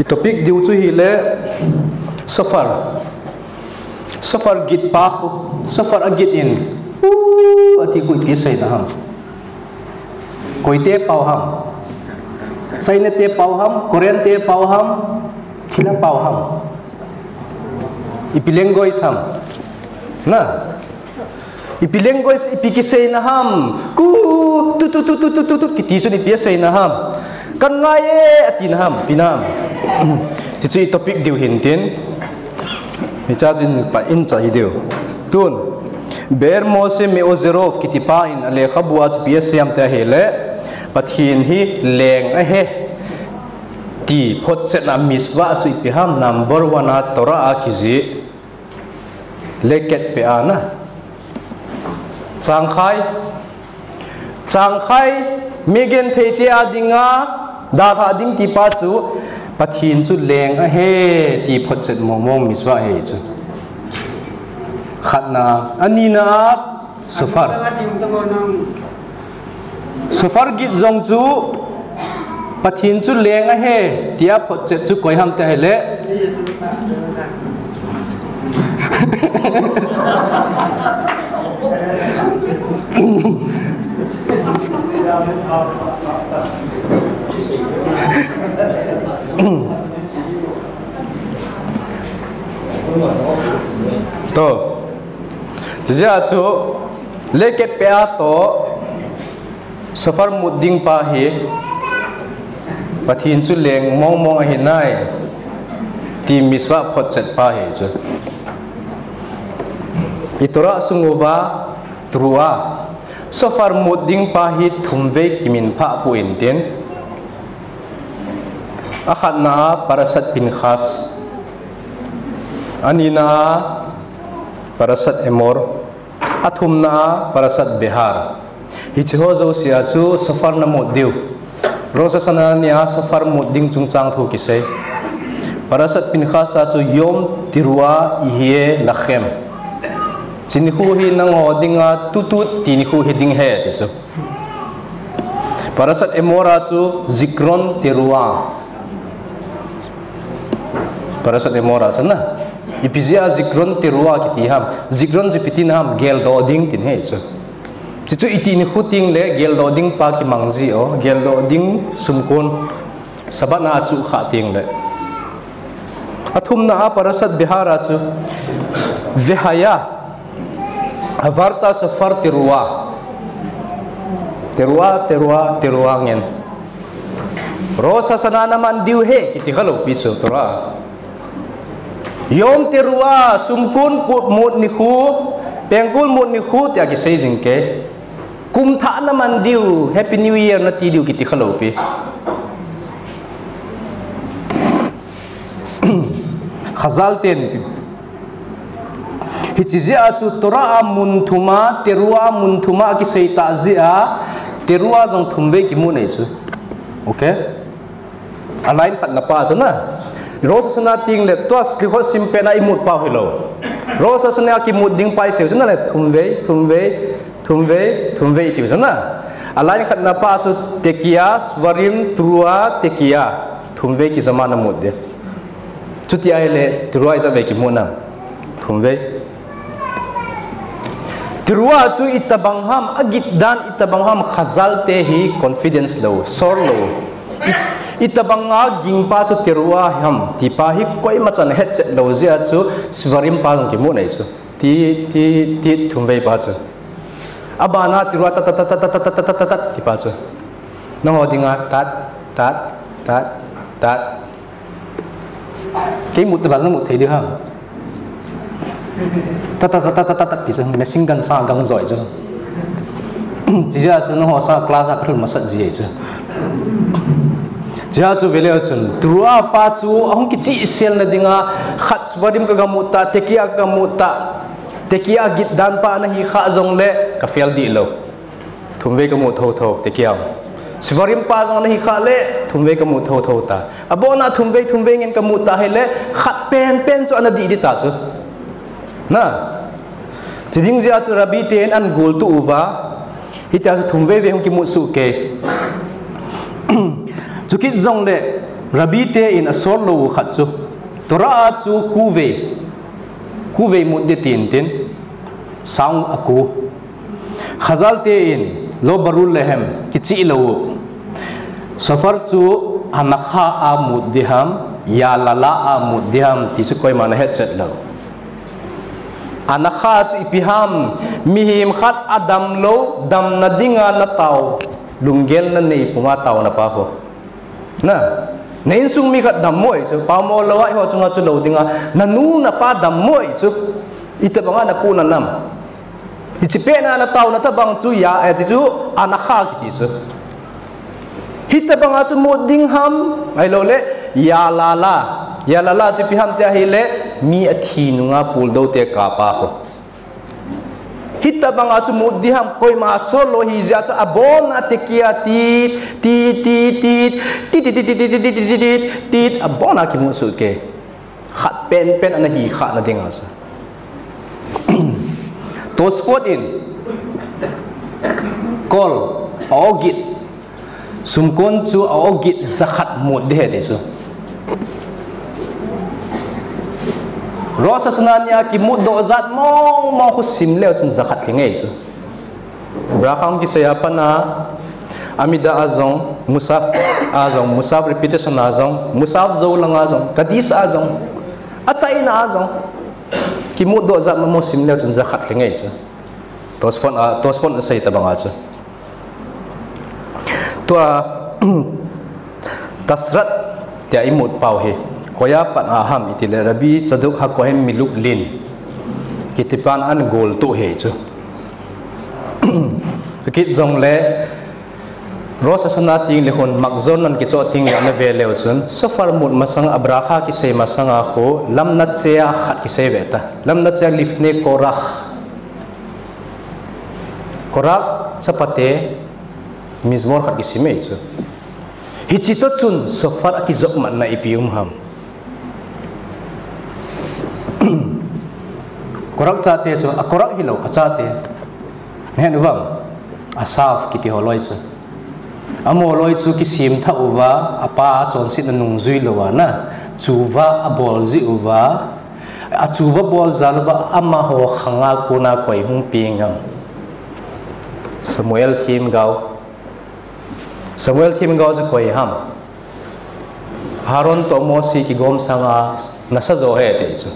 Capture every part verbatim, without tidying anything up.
Topic diu chu hile sofar. Sofar git pa khu, sofar agit in, "Hu," ati khu ipi seina ham? Koite pao ham? China te pao ham? Korean te pao ham? Thila pao ham? Ipi language ham? Na? Ipi language, ipi kiseina ham? Ku, tu, tu, tu, kiti chun ipi aseina ham? Kan ngai e, atina ham, ipi na ham? Ti chu i topic diu hin tin. Hicha chun pa in cha hi diu. Tun, Be'er Moshe Me'ozerov kiti pa in alekhabu a chu ipi asei ham ti ahile, Pathen hi leng ahi ti photchetna mitzvah chu ipi ham? Number one a Torah a kijih. Lekeh pe'ah na. Changkhai. Changkhai, mi genthei te a dinga dalha ding ti pa chu Pathen chu leng ahi ti photchet mong mong mitzvah ahi chu. Khatna, anina a sofar. Sofar git jong chu Pathen chu leng ahi tia photchet chu koi ham ti ahile. To. Hijeh a chu lekeh pe'ah toh sofar mut ding pa hi Pathen chu leng mong mong ahi nai ti mitzvah photchet pa hi chu. I Torah sung uva teruah. Sofar mut ding pa hi thum vei kiminphah poi tin. Akhatna a Parashat Pinchas. Anina a Parashat Emor. Athumna a Parashat Behar. Hiche ho jouse a chu sofar na mut diu. Rosh Hashanah ni a sofar mut ding chungchang thu kisei. Parashat Pinchas a chu Yom Teruah Yeh Lachem. Hiche nikho hi nangho dinga tutut ti nikho hi ding ahi ti chu. Parashat Emor a chu Zikron Teruah. Parashat Emor a chu na. Ipi jeh a Zikron Teruah kiti ham? Zikron chu ipi tina ham? Geldoh ding tin ahi chu. Chuchu iti nikho teng le geldoh ding pa kimang ji o, geldoh ding sumkon Sabbath na achu kha teng le. Athumna a Parashat Behar a chu Vehaya Avarta Sofar Teruah. Teruah, Teruah, Teruah ngen. Rosh Hashanah na man diu ahi, kiti kha lou pi chu Torah. Yom Teruah, sumkon mut nikho, pengkul mut nikho, tia kisei jing e. Kum thah na man diu, Happy New Year na ti diu kiti kha lou pi. Chazal ten. Hiche jeh a chu Torah a mun thum a, Teruah a mun thum a kisei tah jeh a, Teruah jong thum vei kimu nei chu. Okay? A line khatna pa chu na. Rosh Hashanah teng le tua Slichot sim pet na imut pau hilou. Rosh Hashanah kimut ding pa isei chu na le thum vei, thum vei, thum vei, thum vei tiu chu na. A line khatna pa chu Tekiah, Shvarim, Teruah, Tekiah. Thum vei kijama na mut ding. Chuti ahile, Teruah ijat vei kimu na. Thum vei. Teruah chu itobang ham, agit dan itobang ham, Chazal te hi confidence lou, sure lou. I, itobang a ging pa chu Teruah ham, ti pa hi koima chan hetchet lou jeh a chu, Shvarim pa jong kimu nei chu. Ti, ti, ti, thum vei pa chu. Abana Teruah tat, tat, tat, ti pa chu. Nangho dinga tat, tat, tat, tat. Kei mut te bang na mut thei diu ham. Tat, tat, tat, ti chu, machine gun sang gang joi chu. Chijeh a chu nangho sang class a kalhun masat ji chu. Chijeh a chu vele chun, Teruah pa chu, ahung kichihsel na dinga, khat Shvarim ka gamut ta, Tekiah ka gamut ta, Tekiah git dan pa nahi kha jongle, ka fail dih lou. Thum vei kamu thotho, Tekiah. Shvarim pa jong nahi kha le, thum vei kamu thotho ta. Abona thum vei, thum vei ngen kamu ta hile, khat penpen chu ana dih dih ta chu. Na. Chuding jeh a chu Rabbi ten ahin gol tu uva. Hitia chu thum vei vei hung kimu suh kei. Chukit jongle, Rabbi te in asol lou u khat chu, Torah a chu kuvei, kuvei mut ding tin tin, sang a ku. Chazal te in, lo barul lehem, kichih lou u. Shofar chu anakha a mut ding ham, yalala a mut ding ham, ti chu koima na het chet lou. Anakha chu ipi ham, mihem khat adam lou, damna dinga na tao, lunggel na nei puma taona pa ho. Na, na insung mi khat dam mo i chu, pamo lou a, eiho chunga chu lou dinga, na nu na pa dam mo i chu, itobanga na pu na nam. Hiche pet na na taona tobang chu ya, eh, ti chu, anakha kiti chu. Hitobanga chu mut ding ham, ahilou le, yalala. Yalala chu ipi ham ti ahile, mi athi nunga puldou te kapa ho. Hitobanga chu mut ding ham, koima sol lou hi jeh a chu abon a tekia ti, ti, ti, ti, ti, ti, ti, ti, ti, ti, ti, ti, ti, ti, abon a kimu sut ke. Khat penpen ana hi kha na dinga chu. Tosfot in, kol, ogit, sumkon chu a ogit jakhat mut ding ahi ti chu. Rosh Hashanah nia kimutdoh jat mong mong khu sim leu chun jakhat kingai chu. Bracha hung kisei a pat a, Amida a jong, Musaf a jong, Musaf repetition a jong, Musaf jou lang a jong, Kaddish a jong, achaina a jong, kimutdoh jat mong mong sim leu chun jakhat kingai chu. Tosfot a, Tosfot in asei tobang a chu. Tua, Tasrat tia imut pau hi. Koiya pat a ham iti le Rabbi Tzadok HaKohen miLublin kitipan an gol tu hi chu. Kit jong le, Rosh Hashanah teng le hin, Machzor nan kichoh teng le ana ve leu chun, Shofar mut masang a bracha kisei masang a khu, lamna chea khat kisei ve ta. Lamna chea Lifnei Korach. Korach chapate Mizmor khat kisim e chu. Hiche toh chun Shofar a kijop matna ipi um ham. Korach chate chu, a Korach hilou, a chate. Nahet uvam, Asaf kiti ho loi chu. Amaho loi chu kisim tha uva, apa chonsetna nungjui lou a na. Tshuva abol ji uva, a tshuva bol jal uva, amaho khang a kona koi hung peng ham. Samuel themgao. Samuel themgao chu koi ham. Aaron toh Mose kigom sanga nasa jo ahi ti chu.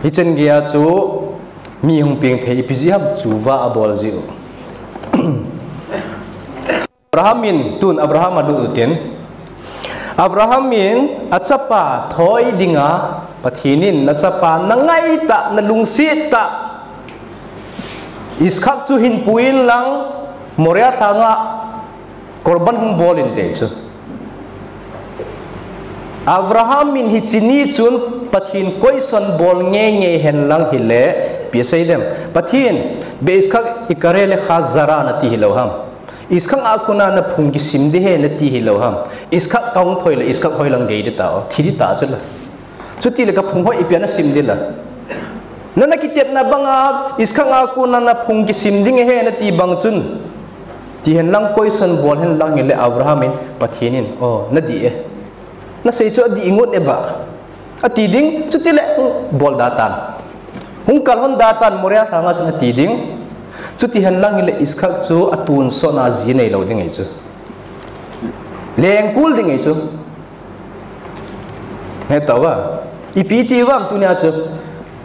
Hichun geiya chu mi hung peng thei ipi jeh ham, tshuva abol ji u. Abraham in, tun Abraham a lut u tin. Abraham in achapa thoi dinga, Pathen in nachapa nangai tah, nalungset tah Yitzchak chu hinpui in lang, Moriah lhanga korban hung bol in ti chu. Abraham in hiche ni chun Pathen question bol ngeingei hen lang hile, ipi asei dem. Pathen, Be'Yitzchak ikare lecha zara nati hilou ham. Yitzchak a kona naphung kisim ding ahi nati hilou ham. Yitzchak kahung thoi le, Yitzchak hoilang gei ding tao, thi ding tao chu la. Chuti le kaphung hoi ipi a nasim ding la. Na, nakitepna banga, Yitzchak a kona naphung kisim ding ahi nati bang chun. Ti hen lang question bol hen lang hile Abraham in Pathen in, o, nadih e. Nasei chu adih ngut e ba. Ati ding, chuti le, bol da tan. Hung kal hon da tan, Moriah lhanga chun ati ding. Chuti hen lang hile Yitzchak chu atonsot na ji nei lou ding ahi chu. Lengkul ding ahi chu. He tao va. Ipi ti vam tunia chu.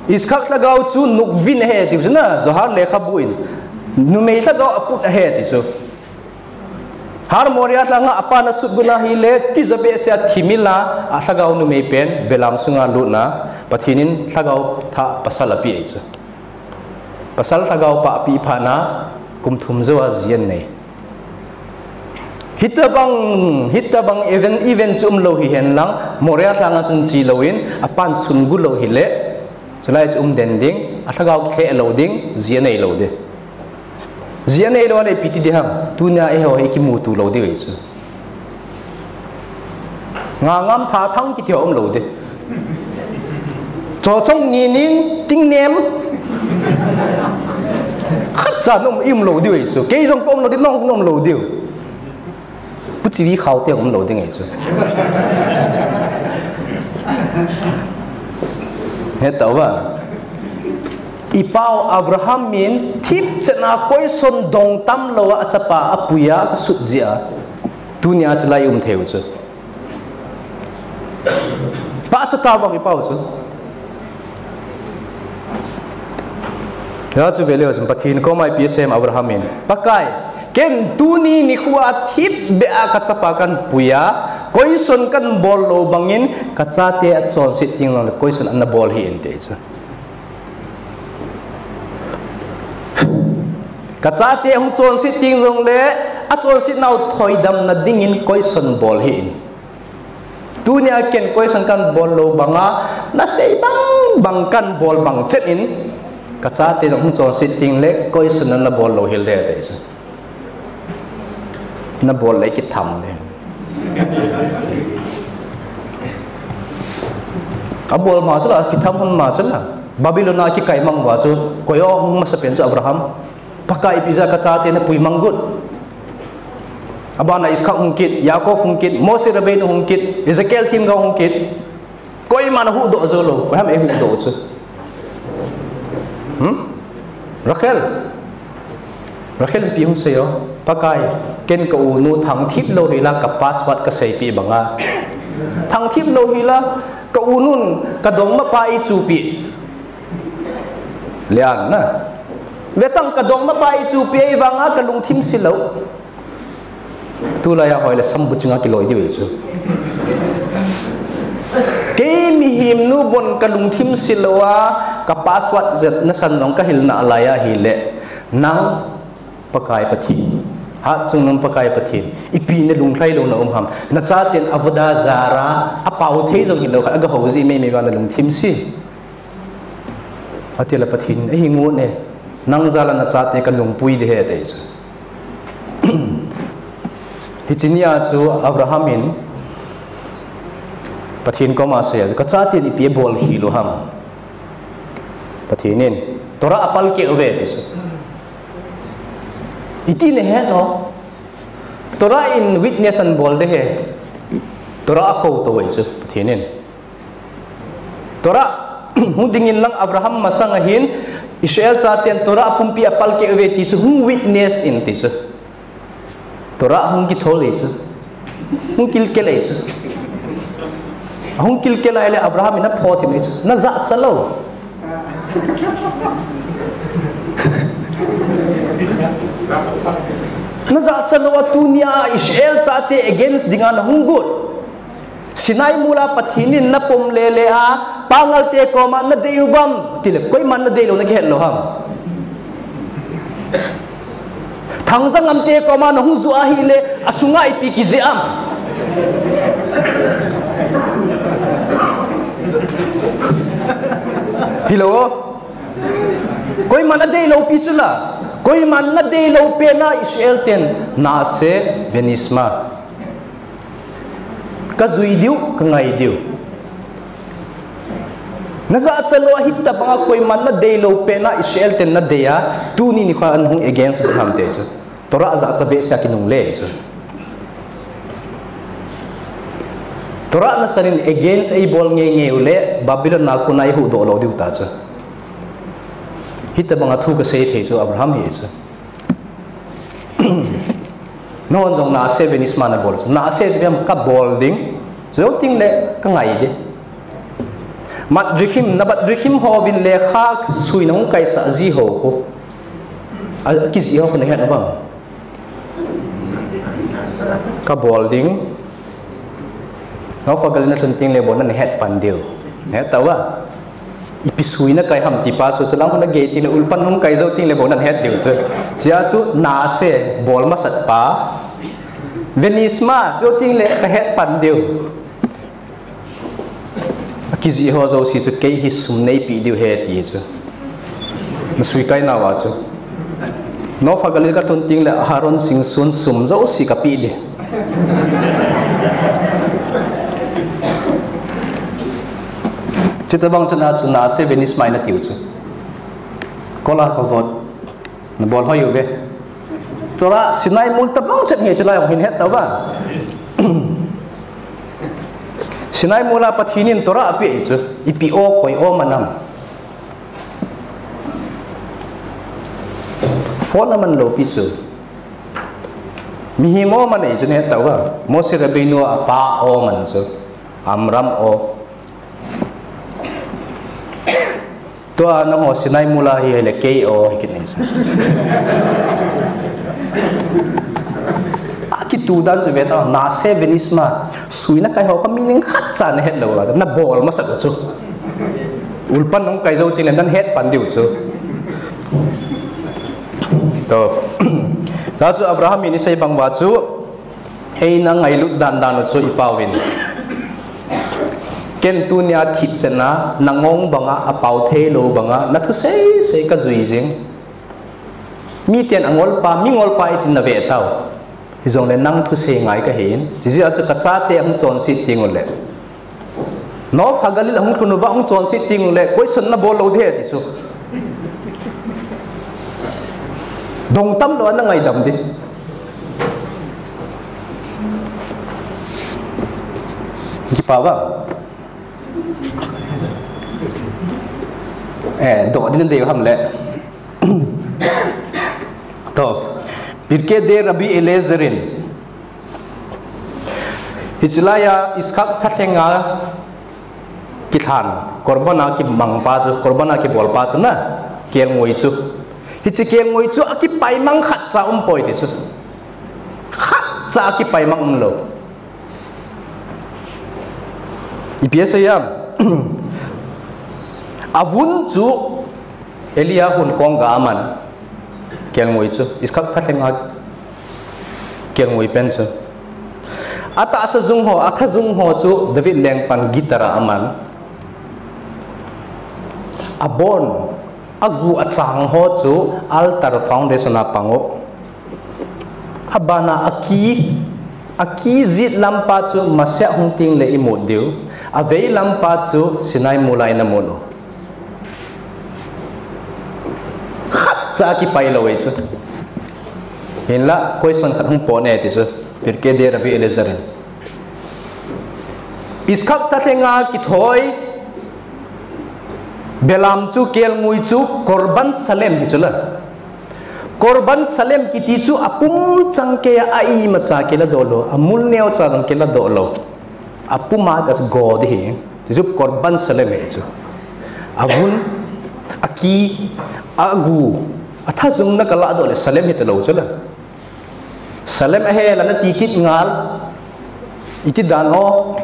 Yitzchak lhagao chu nukvin ahi tiu chu na, Zohar lekhabu in. Numei lhagao aput ahi ti chu. Har Moriah lhanga apa nasut got na hile, tijat behseh a thim ila, alhagao numei pen, belam sunga lut na, Pathen in lhagao thah pasal apeh ahi chu. Pasal lhagao pa apeh phat na, kum thum jou a ji anei. Hitobang, hitobang event, event chu umlou hihen lang, Moriah lhanga chun che lou in, apan sun got lou hile, chulai chu um den ding, alhagao kilheh lou ding, ji anei lou ding. Ji anei lou le ipi ti ding ham, tunia eiho hi kimuto lou ding ahi chu. Nga ngam tha thang kiti ho umlou ding. Cho chong ni ning ting nem. Khat cha nom i umlou ding ahi chu. Kei jong ka umlou ding, nang ka umlou ding. Pu Chivi Khaute um lou ding ahi chu. Hetauva. I pau Abraham in thipchet a koison dong tam lou a achapa apui a kasut jia. Tunia chu lai um thei u chu. Pa chata vang i pau chu. Ya chu vele chu Pathen koma ipi asei em Abraham in. Pakai, ken tuni nikho a thipbeh a kachapa kahin pui a, koison kahin bol lou bangin, kachate achonset ding jongle, koison ana bol hih in ati chu. Kachate hung chonset ding jongle, achonset nau thoidamna dingin koison bol hih in. Tunia ken koison kahin bol lou banga, nasei bang bang kahin bol bang chet in, kachate nahung chonset ding le koison nana bol lou hel ding ahi chu. Nabol le kitham ding. Abol ma chu la, kitham hon ma chu la. Babylon a kikai mang uva chu, koi o hung masapen chu Abraham. Pakai ipi jeh a kachate napui mang got. Abana Iskak hung kit, Yaakov hung kit, Moshe Rabbeinu hung kit, Ezekiel themgao hung kit. Koiman ahuhdoh jou lou, koi ham eihuhdoh u chu. Hmm? Rachel. Rachel in ipi hung sei o. Pakai, ken ka unu thangthip lou hila ka password kaseipeh banga. Thangthip lou hila ka unun ka dongmapa eichupeh. Lian na. Vetang ka dongmapa eichupeh ahivanga ka lungthim se lou. Tulai a hoi le sambu chinga kiloi diu ahi chu. Kei mihem nu bon ka lungthim se lou a, ka password jat nasan jong kahil nalai ahile. Nang Pakai Pathen. Hatchungnung Pakai Pathen. Ipi nalung lhai louna um ham. Nachaten avodah zarah, apao thei jong hilou khat, agahou ji meimei uva nalungthim se. Atile Pathen, ahi ngun e, nang jal a nachate kalungpui ding ahi ati chu. Hiche nia chu Abraham in Pathen koma asei a, kachate in ipi abol khel u ham. Pathen in, Torah apalkeh uve ati chu. Iti nahet nom. Torah in witness anabol ding ahi. Torah akou tou ahi chu, Pathen in. Torah, hung dingin lang Abraham masang ahin, Israel chaten Torah pumpi apalkeh uve ti chu, hung witness in ti chu. Torah hung kithol ahi chu. Hung kilkel ahi chu. Hung kilkel ahile Abraham in aphoh thim ahi chu. Najahcha lou. Najahcha lou a tunia Israel chate against dinga nahung got. Sinai mol a Pathen in napom lele a, Pangal te koma nadei uvam, tile, koiman nadei lou nakihet lou ham. Thangja ngam te koma nahung joh ahile, asunga ipi kijih am. Hilou. Koiman nadei lou pi chu la. Koiman nadei lou pen a Israel ten, na'aseh venishma. Kajui diu, kangai diu. Najahcha lou a hitabanga koiman nadei lou pen a Israel ten nadei a, tuni nikho a nahung against ham ti chu. Torah jahcha behseh a kinungle chu. Torah nasan in against eibol ngeingei ule, Babylon a kona eihuhdoh lou diu ta chu. Hitabanga thu kasei thei chu Abraham hi chu. Nahon jong na'aseh venishma nabol. Na'aseh chu ipi ham, kabol ding. Jou tengle kangai ding. Madrichim, na madrichim hovin lekha suina hung kaisah ji ho khu. A, akijih ho khu nahet uvam. Kabol ding. Nofa gal in alhun tengle bou nahet pan diu. Hetauva. Ipi suina kai ham ti pa chu, chulang hon agei tengle ulpan hung kai jou tengle bou nahet diu chu. Chea chu na'aseh bol masat pa. Venishma jou tengle kahet pan diu. Akijih ho jouse chu kei hi sum neipeh diu ahi ti chu. Nasui kai nauva chu. Nofa gal in kalhun tengle Aharon Singson sum jouse kapeh ding. Chuti bang chun a chu na'aseh venishma ina tiu chu. Kol hakavod. Nabol hoi uve. Torah Sinai mol tabang chet hi chulai hin hetauva. Sinai mol a Pathen in Torah apeh chu, ipi o, koi o man ham. Phone aman lou pi chu. Mihem o man ahi chu, nahet tauva. Moshe Rabbeinu apa o man chu. Amram o. Tua nangho Sinai mol a hi ahile kei o hi kit nei chu. Akitu dan chu ve tau, na'aseh v'nishma. Suina kai ho kha meaning khat cha nahet lou a, nabol masat u chu. Ulpan nahung kai jou teng le nahet pan diu chu. Tov. Tua chu Abraham in isei bang uva chu, eina ngailut dan dan u chu ipauvin. Ken tunia thipchetna, nangong banga, apao thei lou banga, nathu sei sei kajui jing. Miten angolpa, mingolpa itin nave tau. Hijongle nang thusei ngai kahin. Chijeh a chu kachate ahung chonset teng uleh. Nof HaGalil ahung lhun uva ahung chonset teng uleh, question nabol lou ding ahi ti chu. Dong tam lou a nangaidam ding. Kipa uva. Eh, doh ding nadei u ham le. Tov. Pirkei Rabbi Eliezer in. Hiche laiya Yitzhak thalhenga kilhan, korban a kimang pa chu, korban a kibol pa chu na, kelngoi chu. Hiche kelngoi chu akipaimang khat cha um poi ti chu. Khat cha akipaimang um lou. Ipi asei ham. Avun chu Eliyahu in kong ga aman. Kelngoi chu. Yitzhak thalhenga kelngoi pen chu. Atahsa jung ho, atha jung ho chu David lengpan guitar a aman. Abon, agu achang ho chu altar foundation a pang u. Abana aki, aki jet lampa chu Mashiach hung teng le imut diu. Avei lampa chu Sinai mol a ina mut u. Khat cha akipai lou ahi chu. Hinla, question khat hung pon e ti chu. Pirkei Rabbi Eliezer in. Yitzhak thalhenga kithoi belam chu kelngoi chu korban shalem hi chu la. Korban shalem kiti chu apum chang kei a, a imacha kiladoh lou, amul neocha jong kiladoh lou. Apum a chu go ding ahi. Ti chu korban shalem ahi chu. Avun, aki, agu, atha jung na kaladoh le shalem hita lou chu la. Shalem ahi la nati kit ngal. Iti dan o.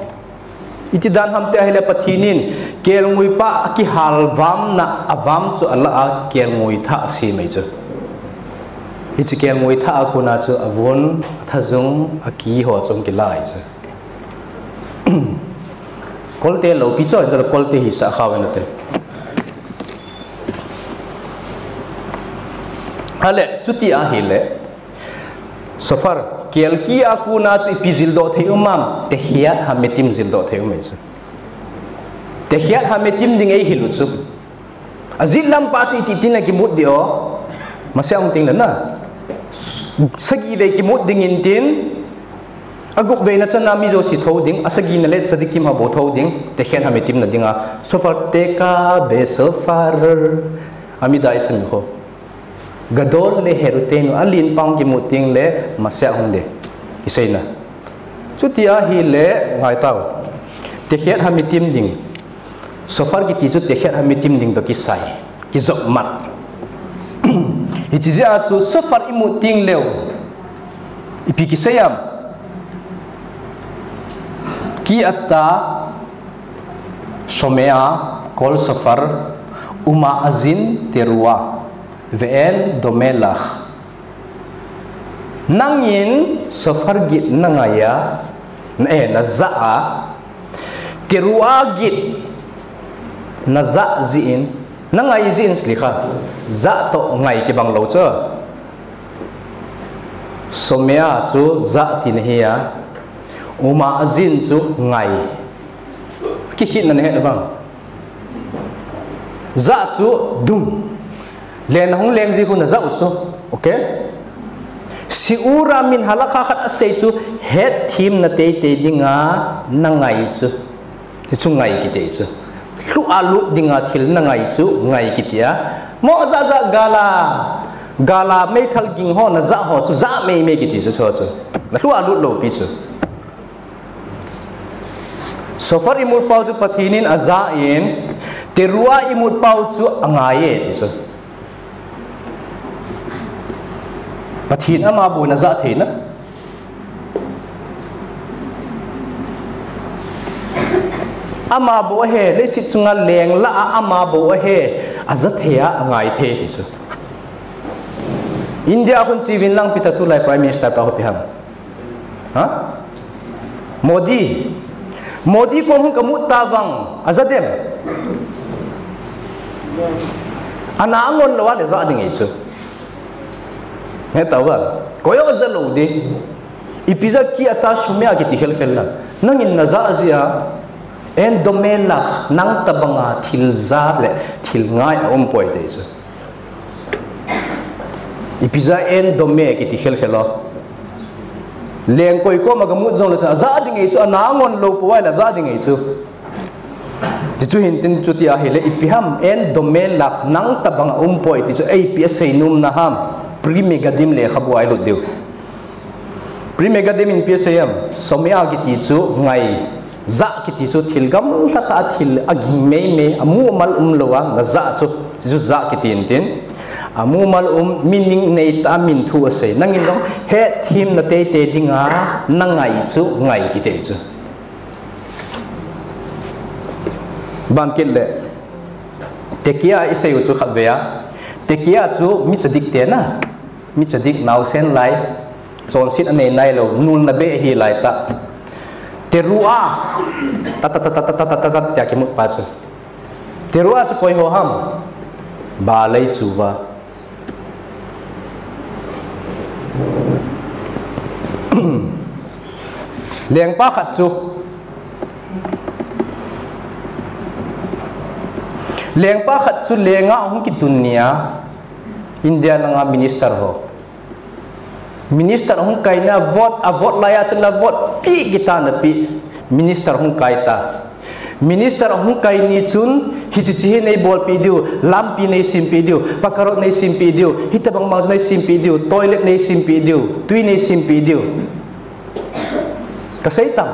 Iti dan ham ti ahile Pathen in kelngoi pa akihal vamna avam chu ala a kelngoi thah asem ahi chu. Hiche kelngoi thah a kona chu avun, atha jung, aki ho chu hung kila ahi chu. Kolte lou pi chu, kolte hisah khau ina te. Ale, chuti ahile. Shofar, kelki a kona chu ipi jildoh thei um am, Tehiat Hametim jildoh thei um ahi chu. Tehiat Hametim ding eihil u chu. Ajet lampa chu iti tin akimut diu. Mashiach hung teng le na. Sagi vei kimut ding in tin. Agup veina chana mi jouse thou ding, asagina le tzadikim ho bou thou ding, Tehiat Hametim na dinga, Shofar Tekah Beshofar, Amida Isem ho. Gadol Leherutenu, alen pa hung kimut teng le Mashiach hung ding. Iseina. Chuti ahile ngai tau. Tehiat Hametim ding. Shofar kiti chu Tehiat Hametim ding toh kisai. Kijop mat. Hiche jeh a chu Shofar imut teng leu. Ipi kisei am. Ki ata Shomea, Kol Shofar, Uma'azin Teruah, Ve'en Dome Lach. Nangin Shofar git nangai a, na, eh, najah a, Teruah git najah jeh in, nangai jeh in slikha, jah toh ngai kibang lou chu. Shomea chu jah tina ahi a, Uma'azin chu ngai. Kikhetna nahet u vang. Jah chu dum. Leng nahung leng jeh khu najah u chu. Okay? Shiur a min halakha khat asei chu hetthem na teitei dinga nangai chu. Ti chu ngai kiti chu. Lhu a lut dinga thil na ngai chu ngai kiti a. Mo ja ja gala. Gala meithal ging ho na ja ho chu ja mei mei kiti chu chu chu. Na lhu a lut lou pi chu. Sofar imut pau chu Pathen in aja in, Teruah imut pau chu angai e ti chu. Pathen ama bou na ja thei na. Ama bou ahe, leiset chunga leng la a ama bou ahe, aja thei a, angai thei ti chu. India khun chi vin lang pi ta tulai Prime Minister pa ho pi ham. Ha? Modi. Modi kom hung ka mut ta vang, aja dem. Ana angon lou a le ja ding ei chu. He ta va. Koi o ja lou di. Ipi ja ki ata sumia kiti khel khel la. Nangin na ja ji a. En dome la nang tabanga thil ja le thil ngai a um poi te chu. Ipi ja en dome kiti khel khel o. Leng koi kom a ka mut jong le sa, ja ding ei chu, ana ngon lou poi la ja ding ei chu. Ti chu hin tin chu ti a hi le ipi ham en dome la nang tabanga um poi ti chu ei pi a sei num na ham. Pri Megadim le khabu ai lut diu. Pri Megadim in pi a sei ham. Somia kiti chu ngai. Ja kiti chu thil gamla ta a thil a ging mei mei, a mumal um lou a, na ja chu, chu ja kiti in tin. A mumal um, meaning nei ta, min thu a sei. Nangin dong, het thim na tei tei ding a, na ngai chu, ngai kiti chu. Ban kit le, tekia i sei u chu khat ve a. Tekia chu mi chadik te na. Mi chadik nau sen lai, chonset anei nai lou, nul na be hi lai ta. Teruah, ta ta ta ta ta ta ta ta ta tia kimut pa chu. Teruah chu koi ho ham. Ba lei chu va. Lengpa khat chu. Lengpa khat chu lenga hung kitun nia. India langa minister ho. Minister hung kai na vote, a vote lai a chun la vote pi kita na pi. Minister hung kai ta. Minister hung kai ni chun, hichi chi hi nei bol pi diu, lampi nei sim pi diu, pakarot nei sim pi diu, hita bang bang nei sim pi diu, toilet nei sim pi diu, tui nei sim pi diu. Ka sei tang,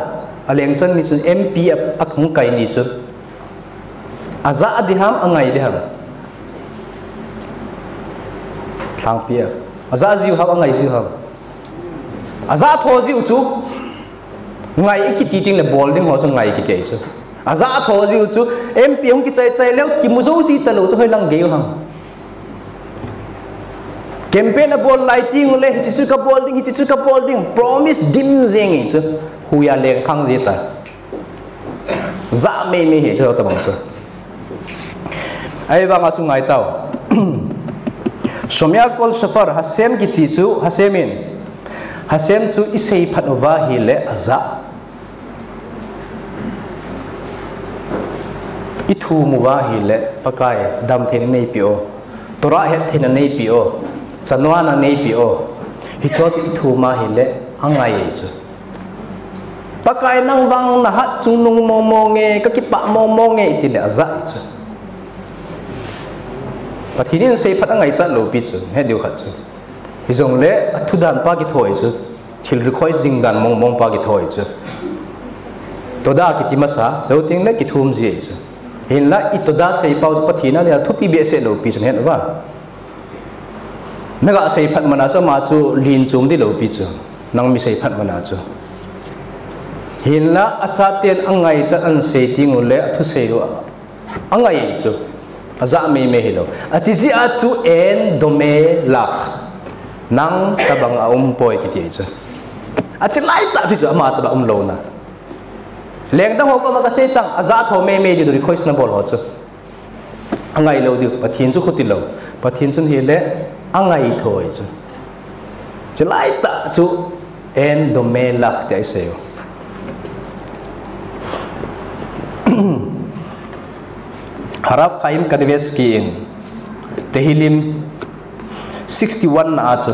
a leng chan ni chun M P a, a hung kai ni chun. A ja di ham, a ngai di ham. Thang pi a. A ja jiu ham, a ngai jiu ham. A ja tho jiu chu. Ngai i kiti ting le bol ding ho chu ngai kiti ai chu. A ja tho jiu chu. M P hung kichai chai leu, kimu jo ji ta lou chu hoi lang gei u ham. Campaign a bol lai ting le, hichi chu ka bol ding, hichi chu ka bol ding. Promise dim jing i chu. Huya leng khang ji ta. Ja mei mei hi chu ta bang chu. Ai vang a chu ngai tau. Somia kol safar, Hashem kichi chu, Hashem in. Hashem chu i sei phat uva hi le a ja. I thum uva hi le Pakai dam theina nei pi o. Torah het theina nei pi o. Chanwana nei pi o. Hi chu chu i thum a hi le a ngai ei chu. Pakai nang vang na hat chungnung momo nge, ka kipah momo nge, i ti le a ja chu. Pathen in sei phat a ngai chat lou pi chu, he diu khat chu. Hi jong le a thu dan pa kithoi chu. Thil request ding dan mong mong pa kithoi chu. Toda kiti masa, zo ting le kithum ji chu. Hin la i toda sei pau chu Pathen a le a thupi be se lou pi chu, he va. Na ga sei phat mana chu ama chu lin chum di lou pi chu. Nang mi sei phat mana chu. Hin la a chaten a ngai chat an sei ting u le a thu sei u a ngai chu. A ja mei mei hi lou. A chi ji a chu en dome lak. Nang tabang a um poi kiti chu. A chi lai ta chu chu ama tabang um lou na. Leng dang ho ko ma ka sei tang a ja tho mei mei di request na bol ho chu. A ngai lou diu, Pathen chu khuti lou. Pathen chun hi le, a ngai thoi chu. Chu lai ta chu, en dome lak ti ai sei u. Harav Chaim Kanievsky in, Tehillim sixty-one na a chu.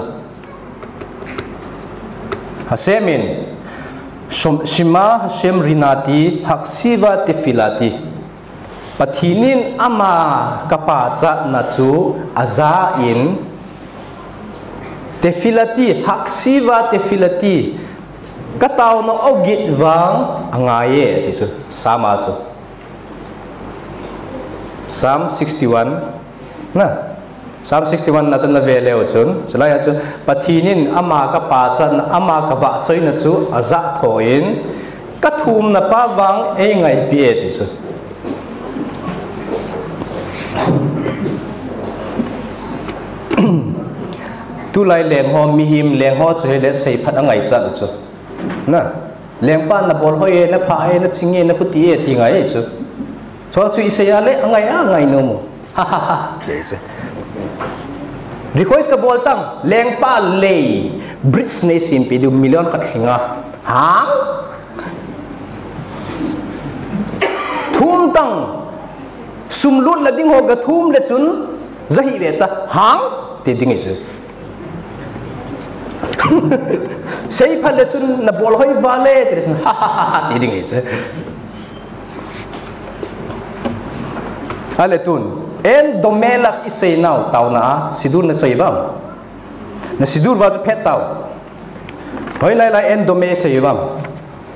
Hashem in, Shom-, Shema Hashem rinati, haksiva tefilati. Pathen in ama kapachatna chu aja in, tefilati, haksiva tefilati, kataona ogit vang angaiye, ti chu, Psalm a chu. Psalm sixty-one, na. Psalm sixty-one na chun na ve leu chun, chulai a chu, Pathen in ama kapachatna, ama kavahchoina chu ajah tho in, kathumna pa vang eingaipi e, ti chu. Tulai leng ho, mihem leng ho chu hile seiphat angaichat u chu. Na, lengpa nabol hoi e, napha e, naching e, nakhuti e, ti ngai e chu. Chua chu isei a le, angai a, angai nom u. Ha, ha, ha, ti chu. Request kabol tang, lengpa lei, bridge neisempi diu million khat hinga. Hang? Thum tang, sum lutna ding ho gathum le chun, ja hih ve ta, hang? Ti ding e chu. Seiphat le chun nabol hoi vale, ti le chun, ha, ha, ha, ha, ti ding e chu. Ale tun, אין דומה לך isei nau, taona a, siddur nachoi uvam? Na siddur uva chu phet tau. Hoilai lai אין דומה isei uvam?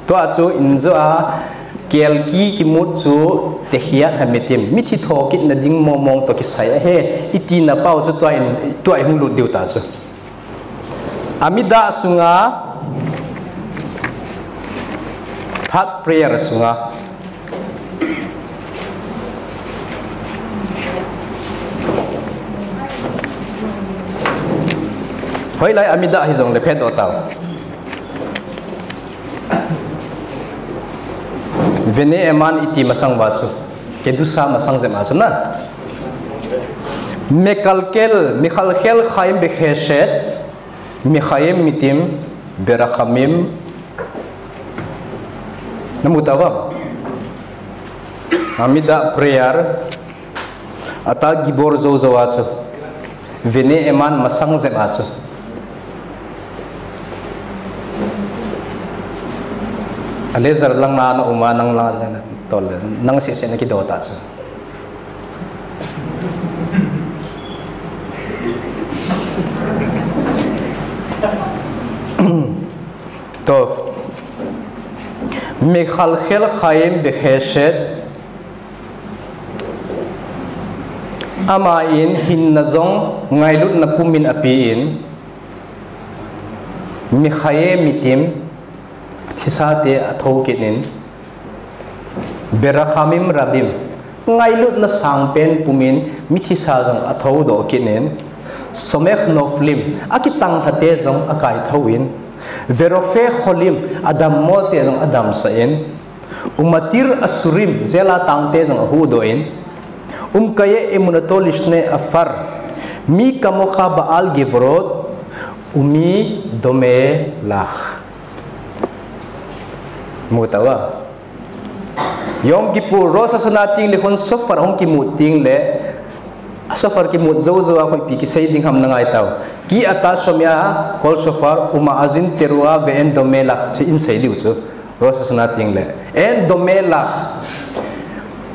Tua chu injo a, kelki kimut chu תחיית המתים, mithi thokitna ding mong mong toh kisai ahi, itina pau chu tua in, tua ihung lut diu ta chu. Amidah sunga, third prayer sunga. Hoilai amidah hijongle phet o tau. Vene eman iti masang uva chu. Kedusha masang jep a chu na. מקלקל, מחלחל חיים בחסד, מקיים מתים ברחמים. Namu tauvam? Amidah prayer, אתה גיבור jou jou a chu. Vene eman masang jep a chu. Ale jar lang na na um a, nang lang le na tol le, nang seh seh na kido ta chu. טוב. מחלחל חיים בחסד. Aman hinna jong ngailutna pumin apen, מקיים מתים, thisate athou kit in, ברחמים רבים, ngailutna sangpen pumin mithisa jong athoudoh kit in, סומך נופלים, akitang lhate jong akaithou in, ורופא חולים, adammote jong adamsah in, ומתיר אסורים, jail a tangte jong ahuhdoh in, ומקיים אמונתו לשני עפר, מי כמוך בעל גבורות, ומי דומה לך. Mu tauva? Yom Kippur, Rosh Hashanah tengle hon shofar hung kimu tengle, shofar kimu jou jou a hoipi kisei ding ham na ngai tau. כי אתה שומע קול שופר ומאזין תרועה ואין דומה לך, chu in sei diu chu. Rosh Hashanah tengle. אין דומה לך.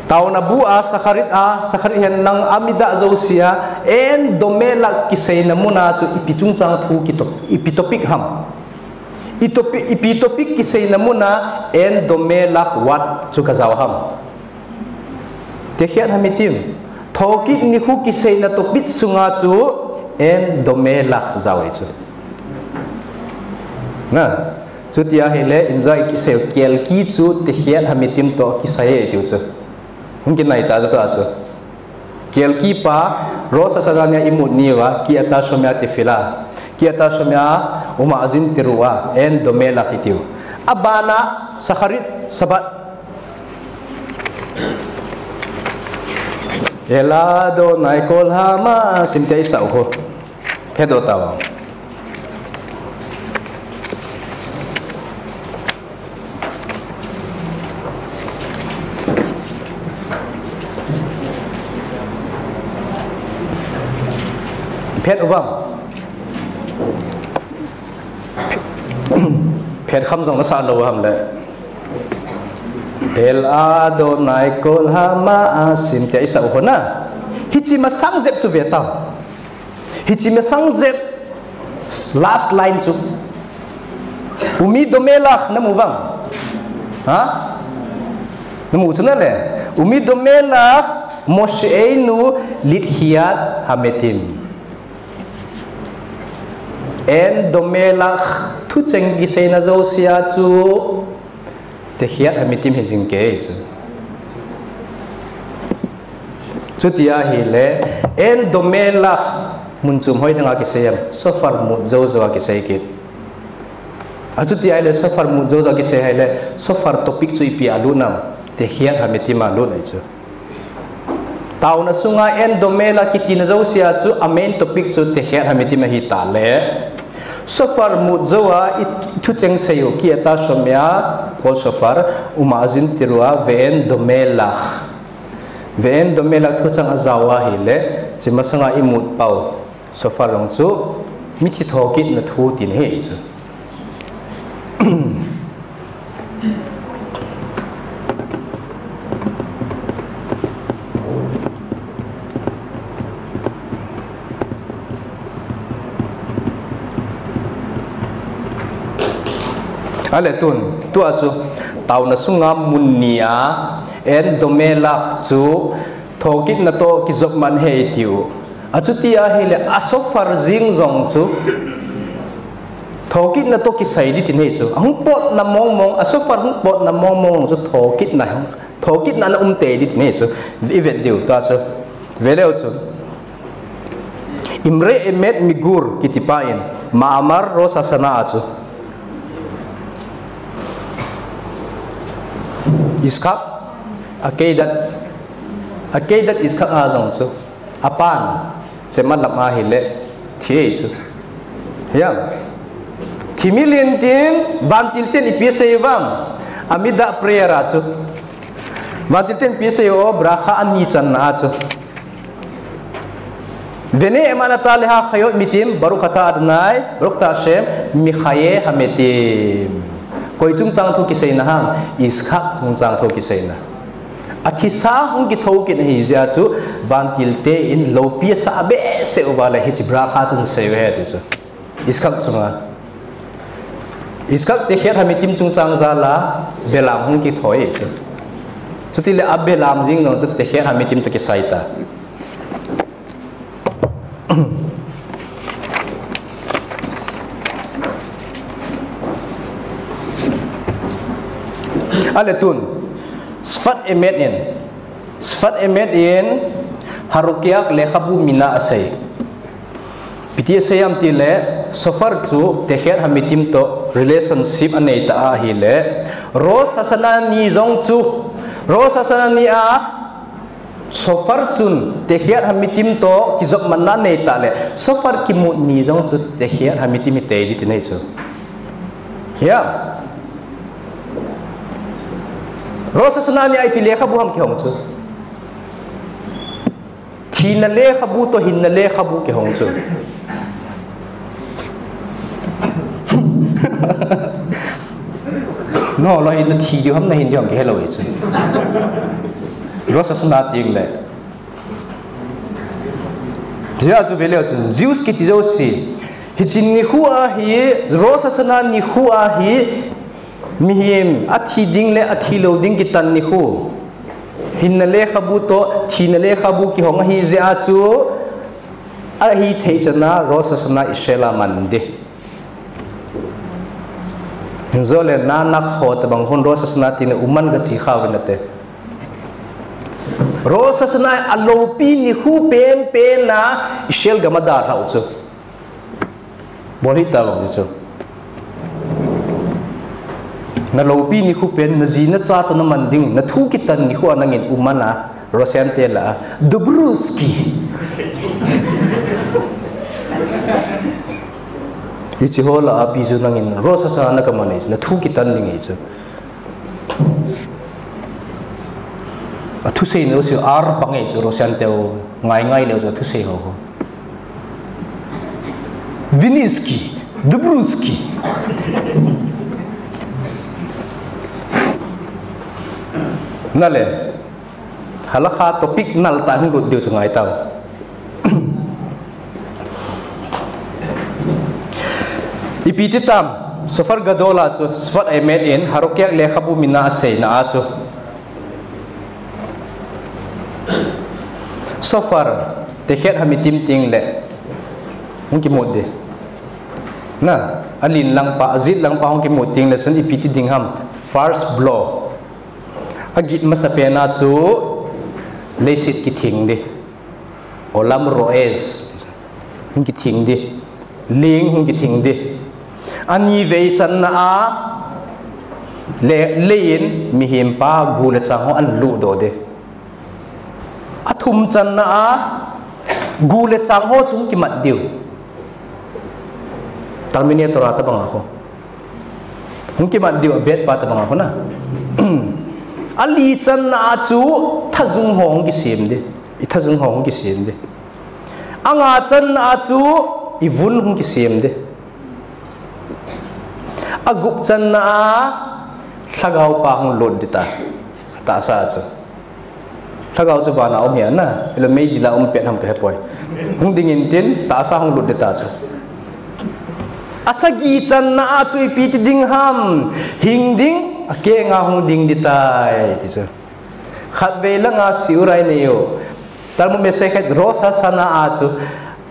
Taona bu a, Shacharit a, Shacharit hen lang amidah jouse a, אין דומה לך kiseina mun a chu ipi chungchang thu kitop, ipi topic ham. I topic, ipi topic kiseina mun a אין דומה לך what chu kajao ham. תחיית המתים. Thokit nikho kiseina topic sunga chu אין דומה לך jao e chu. Na, chuti ahile, injo a kisei u kelki chu תחיית המתים toh kisai e tiu chu. Hung kinai ta chu tua chu. Kelki pa, Rosh Hashanah nia imut niuva, כי אתה שומע תפילה. כי אתה שומע ומאזין תרועה, אין דומה לך itiu. Abana, Shacharit, Shabbat. אל אדוני כל המעשים tia isah u ho. Phet o tauva? Phet uvam? Phet kham jong nasa lou ham le. El Adonai kol hama'asim tia isa u hona. Hiche masang jep chu ve tao. Hiche masang jep last line chu. Umi domelach namu vang. Ha? Namu chu na le. Umi domelach Mosheinu litchiat hametim. Ein domelach thucheng kiseina jousea chu techiyat hametim hijing kei chu. Chuti ahile, ein domelach mun chom hoi dinga kisei am, sofar mut jou jou a kisei kit. Achuti ahile, sofar mut jou jou a kisei ahile, sofar topic chu ipi a lut nam, techiyat hametim a lut ahi chu. Taona sunga ein domelach kitina jousea chu a main topic chu techiyat hametim ahi tale. Sofar mut jou a i thucheng seiyu ki eta shomea kol sofar uma'azin tirua ve'ein domelach. Ve'ein domelach thucheng ajao ahile, hiche masanga imut pau. Sofar jong chu mithi thokitna thu tina ahi chu. Ale tun, tua chu, taona sunga mun nia, ein domelach chu, thokitna toh kijop man ahi tiu. Achuti ahile, a sofar jing jong chu, thokitna toh kisai ding tina ahi chu. Ahung potna mong mong, a sofar hung potna mong mong chu, thokitna, thokitna ana um tei ding tina ahi chu. I vet diu, tua chu. Ve leu chu. Imre emet migur kiti pa in, Ma'amar Rosh Hashanah a chu. Yitzchak, Akedat, Akedat Yitzchak a jong chu. Apan, chema lam ahile, thi ahi chu. Hiam. Thi milen tin, vantil ten ipi asei vang. Amida prayer a chu. Vantil ten ipi asei o, bracha ani channa a chu. Ve'ene'eman ata lehachayot metim, Baruch ata Adonai, Baruch ata Hashem, mechaye hametim. Koi chungchang thu kiseina ham, Yitzchak chungchang thu kiseina. Athisa hung kithou kit ahi jeh a chu, vantil te in loupi asah behseh uva le hiche bracha chun sei uve ti chu. Yitzchak chunga. Yitzchak techiyat hametim chungchang jal a, belam hung kithou ahi chu. Chutile a belam jing jong chu techiyat hametim toh kisai ta. Ale tun, Sfat Emet in, Sfat Emet in, Harokeach Lechabu Mina asei. Ipi ti asei am tile, sofar chu techiyat hametim toh relationship anei ta ahile, Rosh Hashanah ni jong chu, Rosh Hashanah ni a, sofar chun techiyat hametim toh kijop manna nei ta le, sofar kimut ni jong chu techiyat hametim hi tei ding tina ahi chu. Hiam. Rosh Hashanah ni a ipi lechabu ham kihong chu. Thina lechabu toh hinna lechabu kihong chu. No, lo hinna thi diu ham na hin diu ham kihe lou ahi chu. Rosh Hashanah ting le. Jia chu ve leu chun, Jews kiti jouse. Hiche nikho a hi, Rosh Hashanah nikho a hi, mihem, athi ding le athi lou ding kitan nikho. Hinna lechabu toh, thina lechabu kihong ahi jeh a chu, ahithei chan a Rosh Hashanah Israel a man ding. Hinjo le na na kho tabang hon Rosh Hashanah tin uman ga chi kha uvin ate. Rosh Hashanah a loupi nikho pen pen a Israel gam a dalhau chu. Bol hih tavang ti chu. Na loupi nikho pen, na ji na cha toh na man ding, na thu kitan nikho a nangin uman a, Russian te lah a, Dobruski. Hiche ho lah a pi chu nangin, Rosh Hashanah na ka man ahi chu, na thu kitan ding ahi chu. A thusei neo si ar bang ahi chu, Russian te u ngai ngai leu chu a thusei ho ho. Viniski, Dubruski. Nale. Halakha topic nal tah hung lut diu chu ngai tau. Ipi ti tam, Sefer Gadol a chu, Sfat Emet in, Harokeach lekhabu mina aseina a chu. Sefer, Tekhet Hamitim ting le, hung kimut di. Na, alin lang pa, ajit lang pa hung kimut ting le, chun ipi ti ding ham, first blow. Agit masapen a chu, leiset kithing di. Olam ro'eh. Hung kithing di. Ling hung kithing di. Ani vei channa a le, leiin mihem pa gu le chang ho ahin ludoh di. Athum channa a gu le chang ho chu hung kimat diu. Terminator a tabang a ho. Hung kimat diu abet pa tabang a ho na. Ali channa a chu thajung ho hung kisem di. I thajung ho hung kisem di. Anga channa a chu i vun hung kisem di. Agup channa a lhagao pa hung lut di ta. Tahsa a chu. Lhagao chu vana um hi ana. Ilo meidil a um pet ham kahepoi. Hung ding intin tahsa hung lut di ta chu. Asagi channa a chu ipi ti ding ham. Hing ding, akeng a hung ding di tai ti chu. Khatvei langa siurai nei u. Talmud Masekhet Rosh Hashanah a chu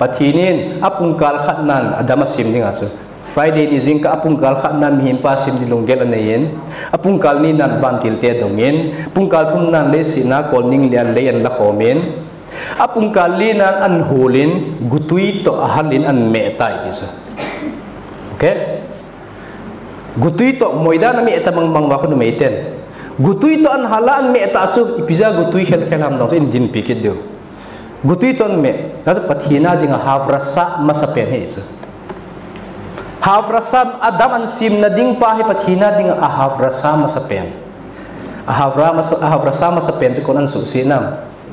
Pathen in apungkal khatnan Adam asem ding a chu. Friday ni jingkah apungkal khatnan mihem pa sem ding lunggel anei in. Apungkal ninan vantil te adong in. Pungkal thumnan leiset a kolning lian lei ahin lakhom in. Apungkal linan ahin hol in. Gutui toh ahal in ahin meh tai ti chu. Okay? Gutui toh moidan ameh tabang bang uva khu numei ten. Gutui toh ahin hal a ahin meh ta chu ipi jeh a gutui khel khel ham dong chu in dinpi kit diu. Gutui toh ahin meh, na chu Pathen a dinga havrasa masapen hi chu. Havrasa Adam ahin semna ding pa hi Pathen a dinga havrasa masapen. Ahavra masa, ahavrasa masapen chu koiin ahin suhset nam.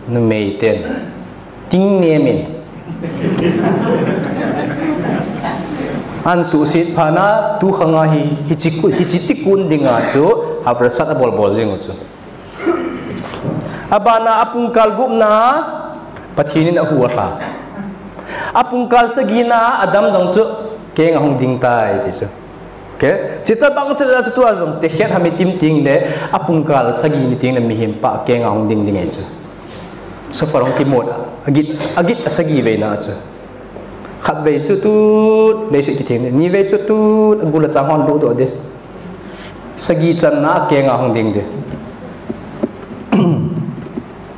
Numei ten. Ting nem in. Ahin suhset phat na tu khang a hi, hichi ku, hichi ti kun ding a chu, havrasa abol bol jing u chu. Abana apungkal gupna, Pathen in ahu alha. Apungkal sagina, Adam jong chu, keng a hung ding tai ti chu. Okay? Chuti bang chu, chu tua jong, Tekhet Hamitim ting le, apungkal sagi ni ting le, mihem pa keng a hung ding ding ahi chu. Shofar hung kimut, agit, agit asagi vei na chu. Khatvei chu tut, leiset kithing di. Nivei chu tut, agu le achang ho ahin ludoh di. Sagi channa a keng a hung ding di.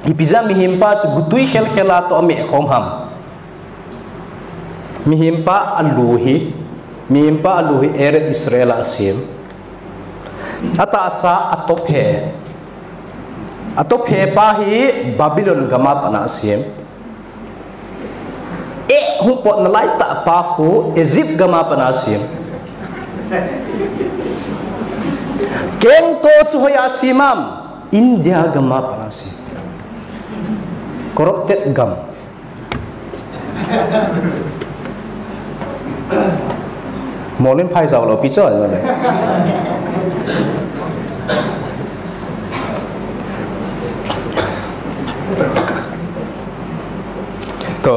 Ipi jeh a mihem pa chu gutui khel khel a toh ameh khom ham. Mihem pa alu hi, mihem pa alu hi Eretz Israel a asem. Atahsa atop he. Atop he pa hi Babylon gam a pat a asem. Eh, hung potna lai tah pa khu Egypt gam a pat a asem. Keng to chu hoiya asem ham? India gam a pat a asem. Corrupted gam. Molin phai jao lou pi chu, no le. To,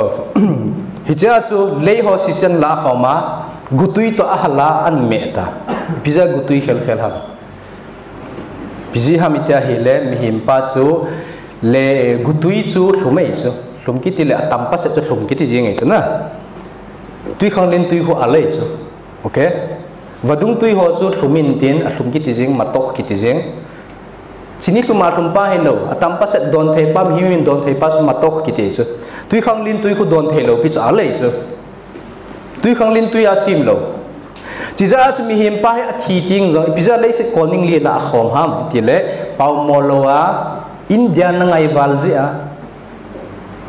hiche a chu lei ho sisen la khom a, gutui toh ahal a ahin meh ta. Ipi jeh a gutui khel khel ham. Ipi jeh ham itia ahile, mihem pa chu le gutui chu lhum ahi chu. Lhum kiti le atam pa seh chu lhum kiti jing ahi chu na. Tuikhanglen tui khu ahal ahi chu. Okay? Vadung tui ho chu lhum intin, alhum kiti jing, matoh kiti jing. Chini lhum a lhum pa hilou, atam pa seh don thei pa, mihem in don thei pa chu matoh kiti chu. Tuikhanglen tui khu don thei lou pi chu ahal ahi chu. Tuikhanglen tui a asem lou. Chijeh a chu mihem pa hi athi teng jong, ipi jeh a leiset kolning li la akhom ham, itile, paomo lou a, India na ngaival jeh a,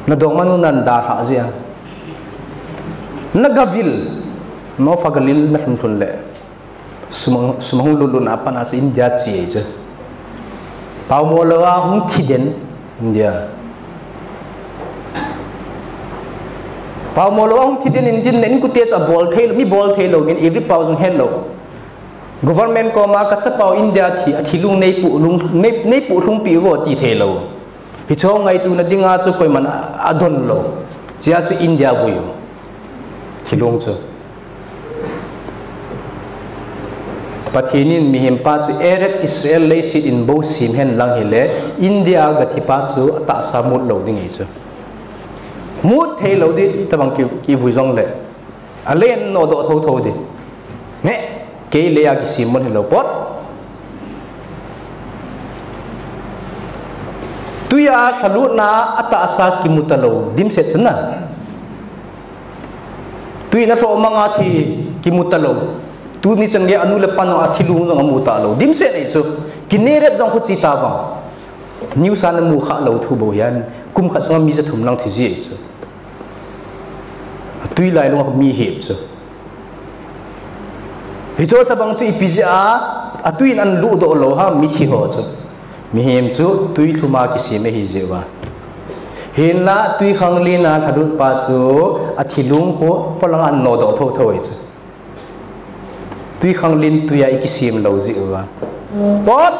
na dongmanu nan dalhah jeh a. Na gavil, Nof HaGalil na lhun lhun le. Sum a, sum a hung lut lut na a pat a chu India che ahi chu. Paomo lou a hung thi den India. Paomo lou a hung thi den India, na inkote chu abol thei lou, mi bol thei lou, ngin Egypt pao jong het lou. Government koma kachapau India thi, athilung neipuh lung, nei, neipuh lhungpi uvo ti theilou. Hicho ngaituna dinga chu koiman a, adonlou. Chea chu India vui u. Thilung chu. Pathen in mihempa chu Eretz Israel leiset in bou sem hen lang hile, India gathi pa chu atahsa mut lou ding ahi chu. Mut theilou ding, itobang ki, kivui jongle. Alen nodoh thotho ding. Nge, kei lei a kisem mon hilou pot. Tui a lhalutna atahsa kimu talou, dimset chu na. Tui in alhoh manga thi kimu talou. Tuni chan gei anu le apa nung a thilung jong amu talou. Dimset ahi chu. Kinneret jong khu chi tavang. News a namu khalou thu bou hihen. Kum khat sunga mi jathum lang thi ji ahi chu. Tui lailung a mi hep chu. Hicho tobang chu ipi jeh a, atui in aludoh lou ham, mithi ho chu. Mihem chu tui lhum a kisem ahi jeh uva. Hinla tui khanglen a lhalut pa chu athilung khu polang a anodoh thotho ahi chu. Tui khanglen tui a ikisem lou jeh uva. Pot!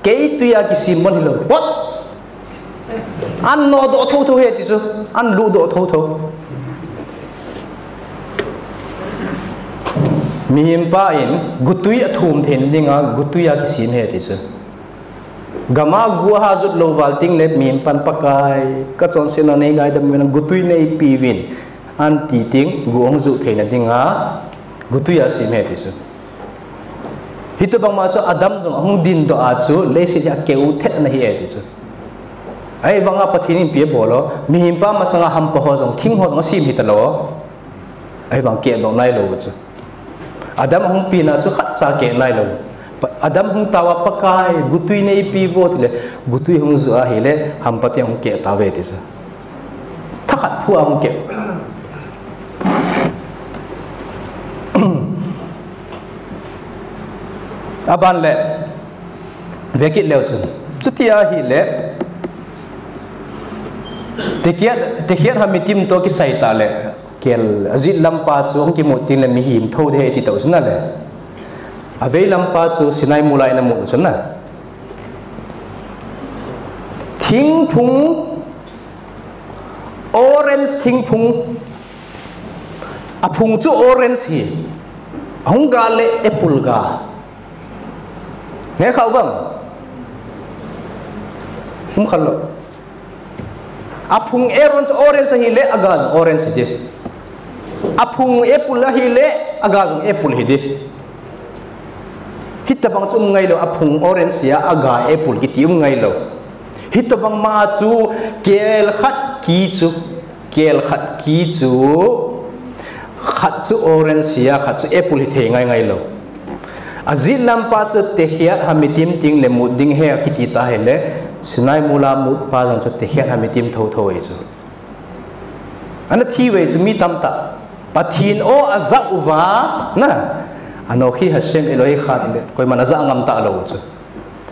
Kei tui a kisem mon hilou. Pot! Anodoh thotho ahi ti chu. Aludoh thotho. Mihempa in gutui athum theina dinga gutui a kisem ahi ti chu. Gam a gu aha jot lou val tengle mihempan Pakai, kachonsetna neingaidam uvin, gutui neipeuvin, ati teng gu ahung joh theina dinga gutui a sem ahi ti chu. Hitobang ma chu Adam jong ahung dindoh a chu leiset hi akeu thet ana hi ahi ti chu. Ahivanga Pathen in ipi abol o, mihempa masanga hampa ho jong, thing ho jong asem hitalou. Ahivang kehdoh nailou chu. Adam ahung penna chu khatcha keh nailou. Pa, Adam hung taova Pakai, gutui neipeuvo tile, gutui hung joh ahile, hampa te hung keh tauve ti chu. Thakhat phu a hung keh. Aban le, vekit leu chun. Chuti ahile, tekhiat, tekhiat hamitim toh kisai tah le, kel, ajet lampa chu hung kimu tengle mihem thou ding ahi ti toh chun ale. Avei lampa chu Sinai mol a inamu chun na. Thingphung, orange thingphung, aphung chu orange hi, ahung ga le apple ga. Nge khah vang. Um khat lou. Aphung orange, orange ahile, aga jong orange hiding. Aphung apple ahile, aga jong apple hiding. Hitobang chu um ngailou, aphung orange a, aga apple kiti um ngailou. Hitobang ma chu kel khat ki chu. Kel khat ki chu, khat chu orange hia, khat chu apple hithei ngai ngailou. Ajet lampa chu tekhiat hamitim tengle mut ding ahi akiti tah ahile, Sinai mol a mutpa jong chu tekhiat hamitim thou thou ahi chu. Ana thi uve chu mi tamtah. Pathen o ajah uva, na. Anochi Hashem Elohecha tile, koiman ajah ngam talou chu.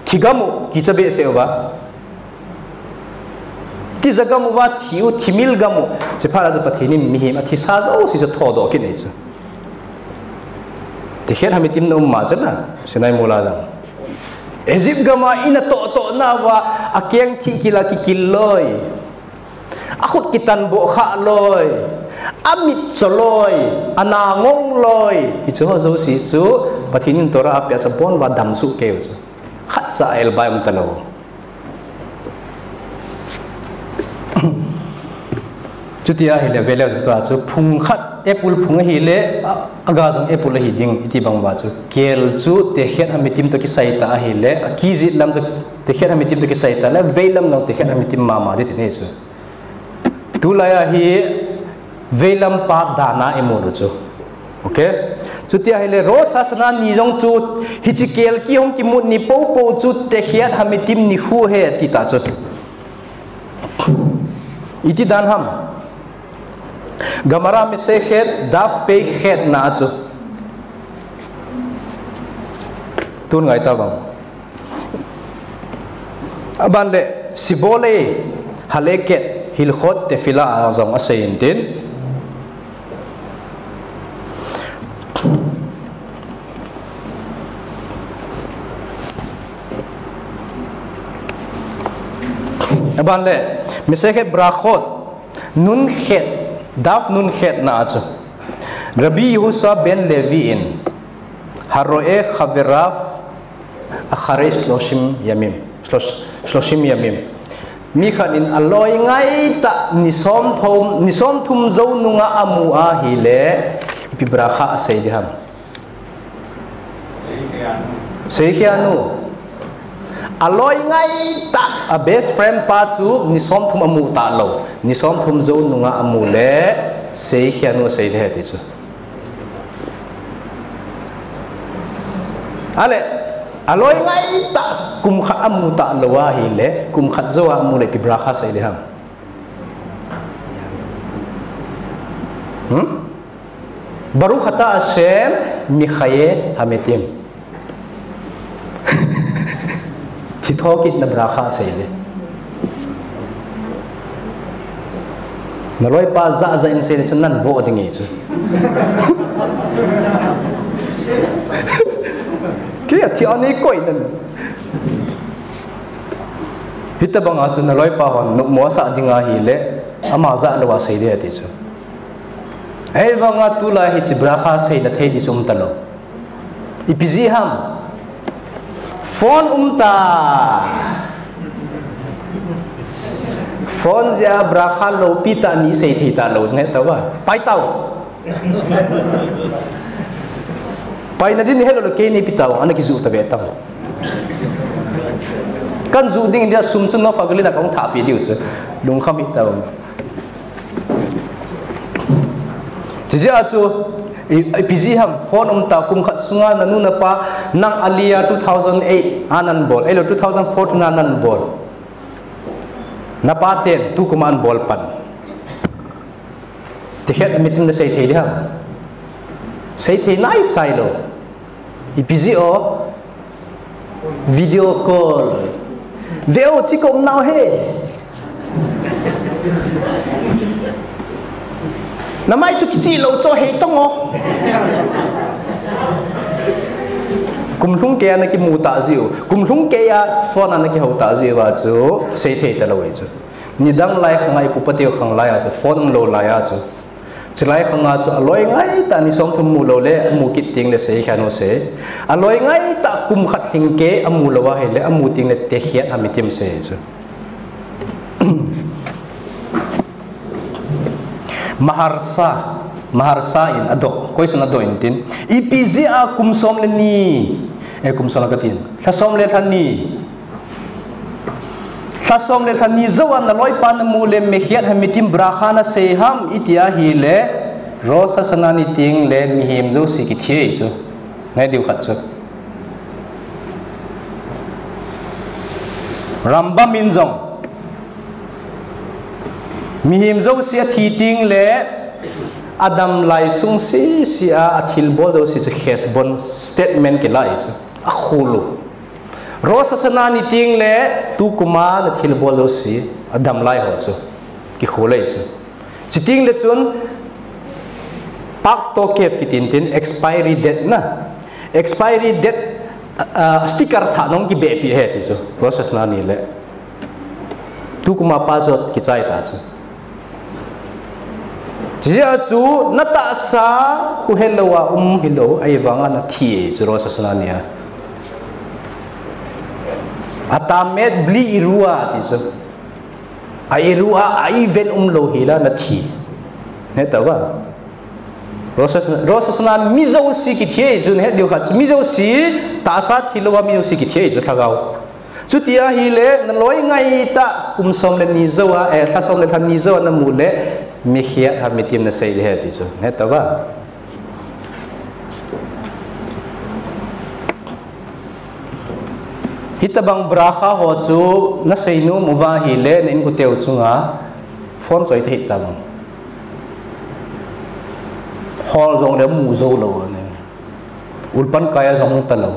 Thi gam u, kicha behseh uva. Tija gam uva, thi u, thimil gam u. Chuphat a chu Pathen in mihem athisa jouse chu thodoh kit ahi chu. Tekhiat hamitim na um ma chu na, Sinai mol a jong. Egypt gam a in atoh toh nauva, akeng thih kil a kikil loi. Akhut kitan boh khah loi. Amit cho loi. Ana ngong loi. Hiche ho jouse chu, Pathen in Torah a apeh a chu abon uva damsuh kei u chu. Khatcha a elbai um talou. Chuti ahile veleu tua chu phung khat apple phung ahile, a, aga jong apple ahi ding iti bang uva chu. Kel chu tekhiat hamitim toh kisai tah ahile, akijet lam chu tekhiat hamitim toh kisai tah le, veilam jong tekhiat hamitim mama ding ti ahi chu. Tulai a hi veilam pa dan a imu u chu. Okay? Chuti ahile, Rosh Hashanah ni jong chu, hiche kel ki hung kimut ni poupou chu, tekhiat hamitim nikho ahi, ati tah chu. Iti dan ham. Gemara Masechet Daf Pei Chet na chu. Tun ngai tavang. Aban le, Shibbolei Haleket Hilchot Tefillah a jong asei in tin. Ban le, Masechet Berachot, nun het, daf nun het na a chu. Rabbi Yehoshua ben Levi in, Haroe Chaverav Acharei Shloshim Yamim. Shlosh-, Shloshim Yamim. Mi khat in aloi ngai tah ni som thum, ni som thum jou nunga amu ahile, ipi bracha asei ding ham. Seikhianu. Aloi ngai tah, a best friend pa chu ni som thum amu talou. Ni som thum jou nunga amu le, seikhianu sei ding ahi ti chu. Ale, aloi ngai tah, kum khat amu talou ahile, kum khat jou a amu le ipi bracha sei ding ham. Hmm? Baruch ata Hashem mechaye hametim. Thi thokit na bracha sei le. Na loipa ja ja in sei le chun nan vo ding e chu. Kei a thi ani koi nan. Hitabang a chu na loipa hon nopmo sa ding ahile ama ja lou a sei le ti chu. Ahivanga tulai hiche bracha seina thei di chu um talou. Ipi jeh ham. Phone um ta. Phone jeh a bracha loupi tah ni sei thei talou jong he tava. Pai tau. Pai na din helou le kei ni pi tau. Ana kiju ta ve tau. Kan ju ding dia sum chu no fagalina kong tha pi diu chu. Lungkham hi tau. Chijia chu, i, ipi jeh ham, phone um ta kum khat sunga nanu napa, nang Aliyah two thousand eight a nan bol, eilou two thousand four na nan bol. Napa ten, tu kum an bol pan. Tehiyat hamitim na sei thei ding ham. Sei thei nai sai lou. Ipi jeh o, Video call. Veo chi kom nau he. Namai chu kichi lou cho he tong o. Kum lhung kei a na kimu ta jiu. Kum lhung kei a phone a na kihou ta jiu va chu sei thei talou e chu. Nidang lai khangai pu pateu khang lai a chu phone um lou lai a chu. Chulai khanga chu aloi ngai tah ni som thum mu lou le, mu kit ting le sei khan u se. Aloi ngai tah kum khat lhing kei amu lou ahile, amu ting le tehiyat hamitim sei chu. Maharsa, Maharsa in adoh, question adoh in tin. Ipi jeh a kum som le ni, eh, kum som le kati in. Lha som le lha ni. Lha som le lha ni jou a na loipa na mu le mehiyat hamitim bracha na sei ham iti ahile, Rosh Hashanah ni ting le mihem jouse kithi e chu. Ngai diu khat chu. Rambam in jong. Mihem jouse athi ting le adam lai sung sese a athilbol jouse chu cheshbon statement kila e chu. Akhol u. Rosh Hashanah ni ting le, tu kum a na thilbol jouse, adam lai ho chu. Kikhol e chu. Chuting le chun, pag tokef kiti in tin, expiry date na. Expiry date, ah, sticker thah nong kibeh pi e ti chu. Rosh Hashanah ni le. Tu kum a password kichai ta chu. Chijeh a chu na tahsa khu helou a um hilou, ahivanga na thi e chu Rosh Hashanah ni a. Atamet bli iruah ti chu. A iruah a event um lou hila na thi. He ta va. Rosh Hashanah, Rosh Hashanah mi jouse kithi e chu na he diu khat chu mi jouse tahsa thilou a mi jouse kithi e chu lhagao. Chuti ahile, na loi ngai tah, kum som le ni jou a, eh, lha som le lha ni jou a na mu le, mehiyat hamitim na sei ding ahi ti chu. He ta va. Hitabang bracha ho chu na sei nom uva ahile, na inkote u chunga phone choi ta hih ta vang. Hol jong le mu jou lou ne. Ulpan kai a jong ta lou.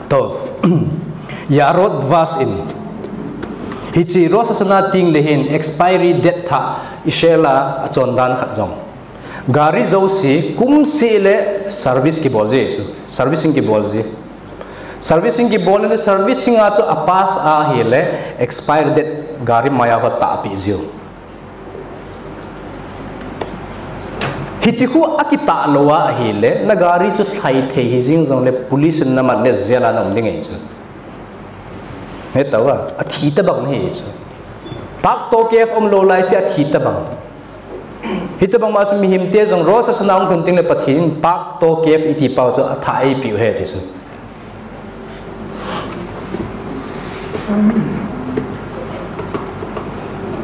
To. Ya'arot Dvash in. Hiche Rosh Hashanah ting le hin expiry date thah Israel a achon dan khat jong. Gari jouse kum seh le service kibol ji chu. Servicing kibol ji. Servicing kibol le servicing a chu a pass ahile expire date gari maiya ho tahpeh jiu. Hiche khu akitah lou ahile na gari chu lhai thei hijing jongle police in namat le jail a naum ding ahi chu. Hetauva, athi tabang ahi chu. Pag tokef umlou laise athi tabang. Hitobang ma chu mihemte jong Rosh Hashanah hung lhun tengle Pathen in Pag tokef iti pau chu athah eipeh u ahi ti chu.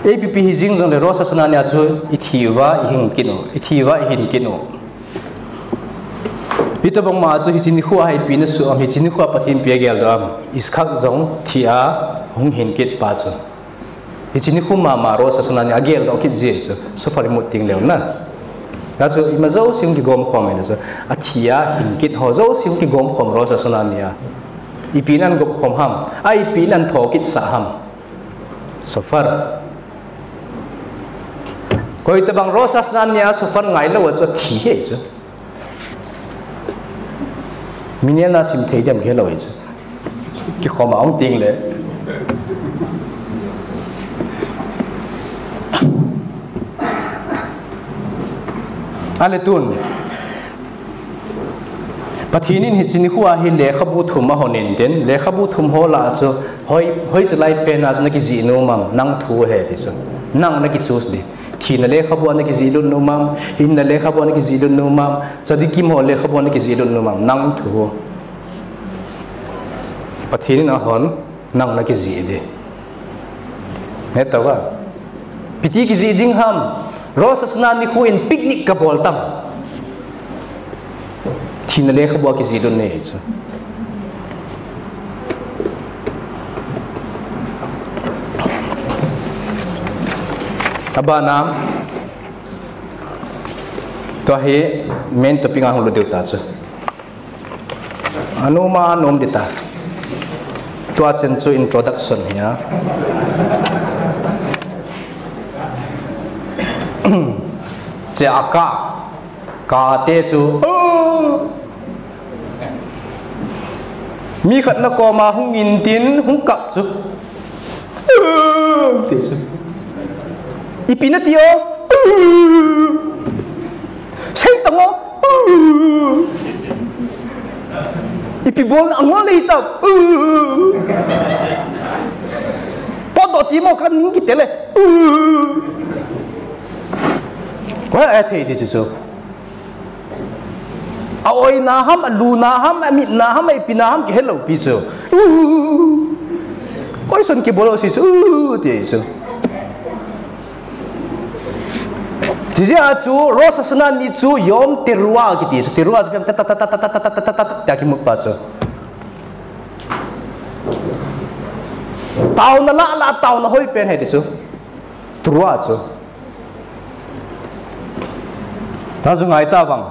Ipi pi hijing jongle Rosh Hashanah nia chu ithi uva ihin kit u, ithi uva ihin kit u. Hitobang ma chu hiche nikho a ipi nasuh am, hiche nikho a Pathen ipi ageldoh am, Yitzchak jong thi a hung hin kit pa chu. Hiche nikho mama Rosh Hashanah nia ageldoh kit ji chu, shofar imut tengleu na. Hia chu ima jouse hung kigom khom ahi chu, athi a hin kit ho jouse hung kigom khom Rosh Hashanah nia. Ipi nan gop khom ham, a ipi nan tho kitsah ham. Shofar. Koitobang Rosh Hashanah nia shofar ngailou a chu athi ahi chu. Minyan a sim thei diam kihelou ahi chu. Kikhom a um tengle. Ale tun. Pathen in hiche nikho a hi lekhabu thum ahon intin, lekhabu thum ho lah a chu hoi, hoiche lai pen a chu nakijih nom am, nang thu ahi ti chu. Nang naki choose ding. Thina lekhabu a nakijih lut nom am, hinna lekhabu a nakijih lut nom am, tzadikim ho lekhabu a nakijih lut nom am, nang thu. Pathen in ahon, nang nakijih ding. Hetauva. Ipi ti kijih ding ham, Rosh Hashanah nikho in picnic kabol tang. Thina lekhabu a kijih lut nei chu. Abana, tua hi main topic a hung lut diu ta chu. Anuma anom ding ta. Tua chen chu introduction ahi a. Che a ka, ka te chu. Mi khat na koma hung intin, hung kap chu. Ti chu. Ipi nati o. Sei tang o. Ipi bol na angol le ta. Potdoh ti mo kaning kiti le. Koi a thei ding chu chu. A oina ham, a luna ham, a mitna ham, a ipina ham kihelou pi chu. Koi son kibol si chu. Ti chu. Chijeh a chu, Rosh Hashanah ni chu Yom Teruah kiti chu, Teruah chu ta ta ta ta ta ta ta ta ta ta ta ta kimut pa chu. Taona la la taona hoi pen ahi ti chu. Teruah chu. Ta chu ngai ta vang.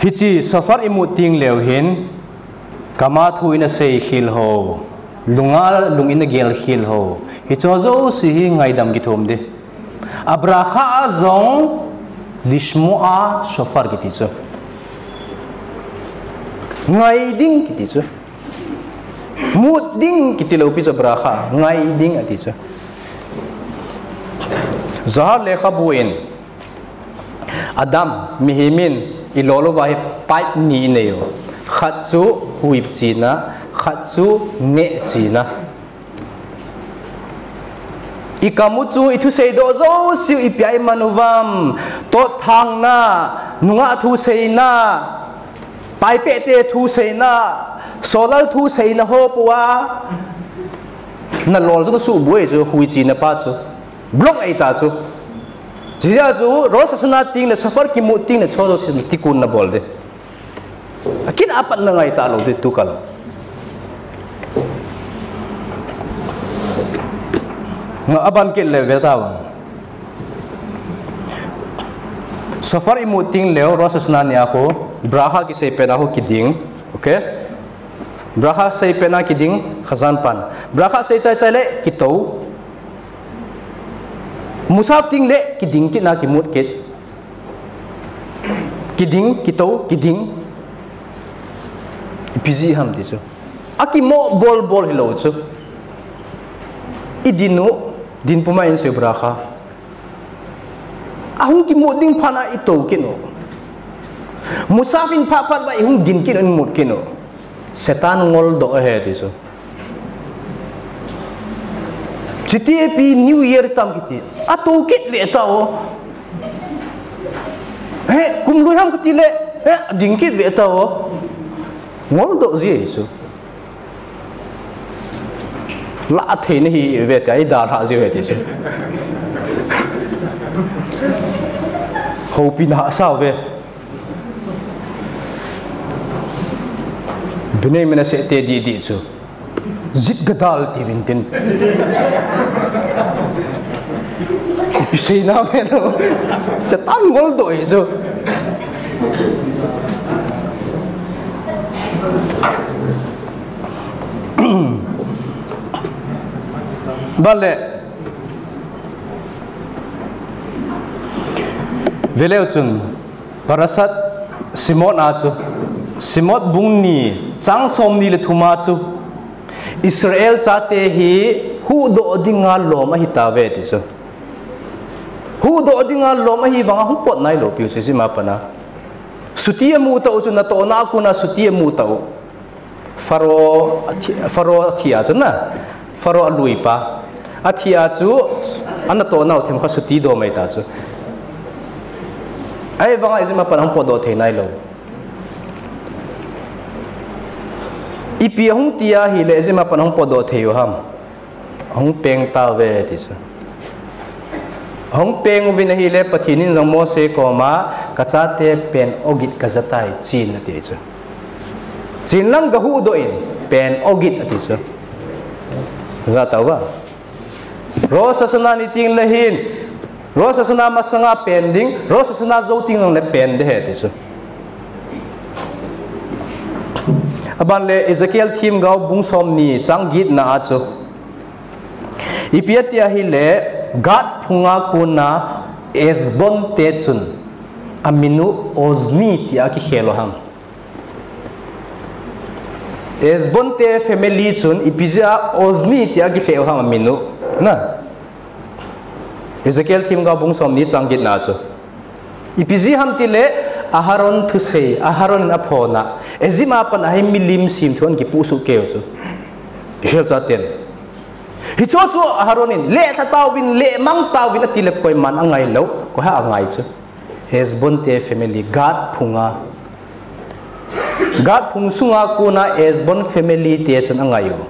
Hiche shofar imut tengleu hin, Kam a thu in asei khel ho, lung a lung in agel khel ho, hicho jouse hi ngaidam kithum ding. A bracha a jong lishmoa shofar kiti chu. Ngai ding kiti chu. Mut ding kiti lou pi chu bracha, ngai ding ati chu. Zohar lekhabu in Adam, mihem in, ilolou va hi pipe ni inei u. Khat chu huichena, khat chu nehchena. Ikam u chu ithusei doh jouse u ipi a iman uvam, totthangna, nungah thuseina, paipeh te thuseina, solal thuseina ho pou a, nalol chu nasuh boi chu huichena pa chu. Block ahita chu. Chujeh a chu, Rosh Hashanah tengle, shofar kimu tengle, hicho jouse tikkun nabol ding. Akin apat nangai talou ding tukal. Nga aban kit le ve tavang. Shofar imu tengleu, Rosh Hashanah nia khu, bracha kisei pet a khu kiding. Okay? Bracha sei pet a kiding, khazan pan. Bracha sei chai chai le, kitou. Musaf tengle, kiding kit na kimut kit. Kiding, kitou, kiding. Ipi jeh ham ti chu. Akimo bol bol hilou chu. Idin u, din puma in se bra kha. Ahung kimu ding phat a itou kit u. Musafir phat phat va ihung din kit u, imut kit u. Satan ngol doh ahi ti chu. Chuti ipi New Year tam kiti. Atou kit ve tao. He, kum lui ham kiti le. He, ding kit ve tao. Ngol doh ji chu. La thei nahi ve ti, ai da tha ji ve ti chu. Houpi na sa ve. Bnei Menashe te di di chu. Jit gadal ti vin tin. Ipi sei na me no. Satan ngol doh hi chu. Bale. Veleu chun. Parashat Shemot a chu, Shemot bung ni, chang som ni le thum a chu, Israel chate hi huhdoh dinga lom ahi tave ti chu. Huhdoh dinga lom ahi vanga hung pot nailou piu chu, Egypt a pat a. Chuti amu tau chu, natohna a kona chuti amu tau. Pharaoh athi, Pharaoh athi a chu na. Pharaoh alui pa. Athi a chu, anatohna u themkhat chuti do mai ta chu. Ahivanga Egypt a pat hung potdoh thei nailou. Ipi ahung ti ahile Egypt a pat hung potdoh thei u ham. Ahung peng tave ti chu. Ahung peng uvin ahile Pathen in jong Mose koma, kachate pen ogit kajatai chin ati chu. Chin lang gahuhdoh in, pen ogit ati chu. Ja tauva. Rosh Hashanah ni teng le hin, Rosh Hashanah masanga pen ding, Rosh Hashanah jou teng le pen ding ahi ti chu. Aban le Ezekiel themgao bung som ni chang get na a chu. Ipi ati ahile, Gad phunga kona Ezbon te chun, amin u Ozni tia kikhel u ham. Ezbon te family chun ipi jeh a Ozni tia kikhel u ham amin u. Na. Ezekiel themgao bung som ni chang get na chu. Ipi jeh ham tile Aharon thusei, Aharon in aphona. Egypt a pat a hi milim semthu ahin kipusuh keu chu. Israel chaten. Hichu chu Aharon in, lelha tauvin, lemang tauvin atile koiman angailou, koi ham angai chu. Ezbon te family, Gad phunga. Gad phung sunga kona Ezbon family te chun angai u.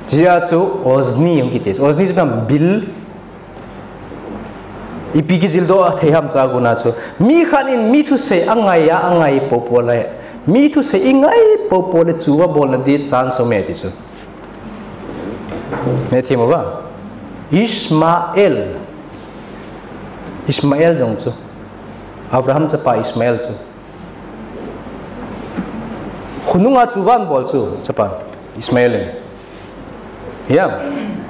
Chea chu Ozni hung kiti. Ozni chu bil. Ipi kijildoh thei ham cha kona chu. Mi khat in mi thusei angai a, angai popo le. Mi thusei ingai popo le chuva bolna di chance aume ti chu. Nethim uva. Ishmael. Ishmael jong chu. Abraham chapa Ishmael chu. Khonunga chuva abol chu, chapa Ishmael in. Hiam.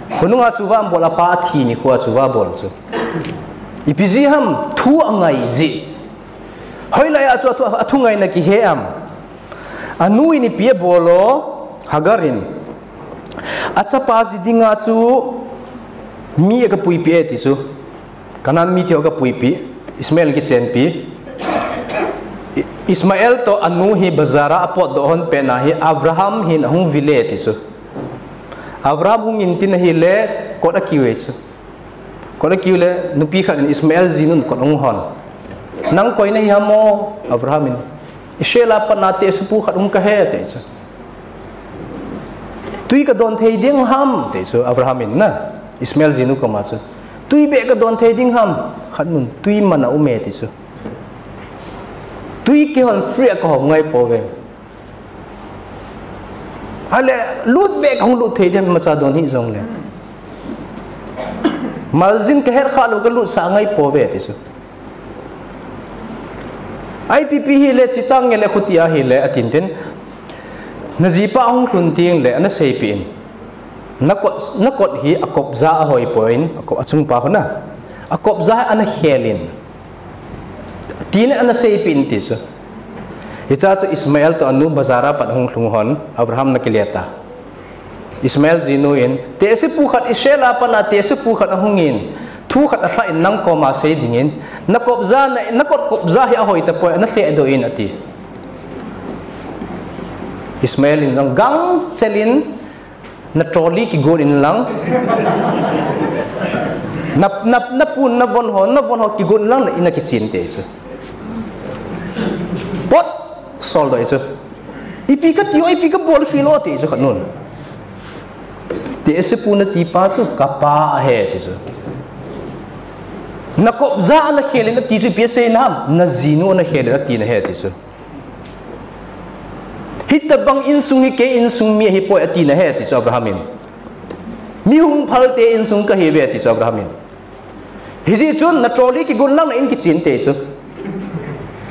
Khonunga chuva abol, apa athi nikho a chuva abol chu. Ipi jeh ham, thu angai jeh. Hoilai a chu athu, athu ngaina kihe am. Anu in ipi abol o, Hagar in. Achapa ji dinga chu mi akapuipi e ti chu. Canaan mite ho akapuipi, Ishmael kichenpi. I-, Ishmael toh anu hi bazar a apotdoh hon pet na hi Abraham hin ahung vil e ti chu. Abraham hung in tin ahile kot akiu e chu. Kot akiu le nupi khat in Ishmael jinun kot ahung hon. Nang koi nahi ham o, Abraham in. Ishmael a pat na te supu khat hung kahe ti chu. Tui kadon thei ding ham ti chu Abraham in na. Ishmael jinu koma chu. Tui beh kadon thei ding ham, khat nun tui man a um e ti chu. Tui kihon free a kahom ngai pouve. Ahile, lut beh kahung lut thei ding imacha don hih jongle. Maljin kahet kha lou kalut sah ngai pouve ti chu. I P P hile, chitang nge le khuti ahile, atin tin. Najipa ahung lhun teng le, ana seipeh in. Nakot, nakot hi akopja ahoi poi, akop, achungpa hon a. Akopja hi ana khel in. Tin ana seipeh in ti chu. Hiche chu Ishmael toh anu bazar a pat ahung lhung hon, Abraham ana kile ta. Ishmael jinu in, tehsepu khat Israel a pat a tehsepu khat ahung in, thu khat alhah in nang koma sei dingin, na kobja, na, na kot kobja hi ahoi tapoi, ana lhehdoh in ati. Ishmael in jong gangchel in, na trolley kigon in lang. Na, na, na pon, na von ho, na von ho kigon in lang, na in a kichen te chu. Pot, soldoh chu. Ipi kati o, ipi kabol khel o ti chu khat nun. Tehsepu nati pa chu, kapa ahi ti chu. Na kobja ana khel in ati chu, ipi asei na ham, na jinu ana khel in ati na ahi ti chu. Hitobang insung hi kei insung mi ahipoi ati na ahi ti chu Abraham in. Mi hung phal te insung kahi uve ti chu Abraham in. Hijeh chun na trolley kigon lang na in kichen te chu.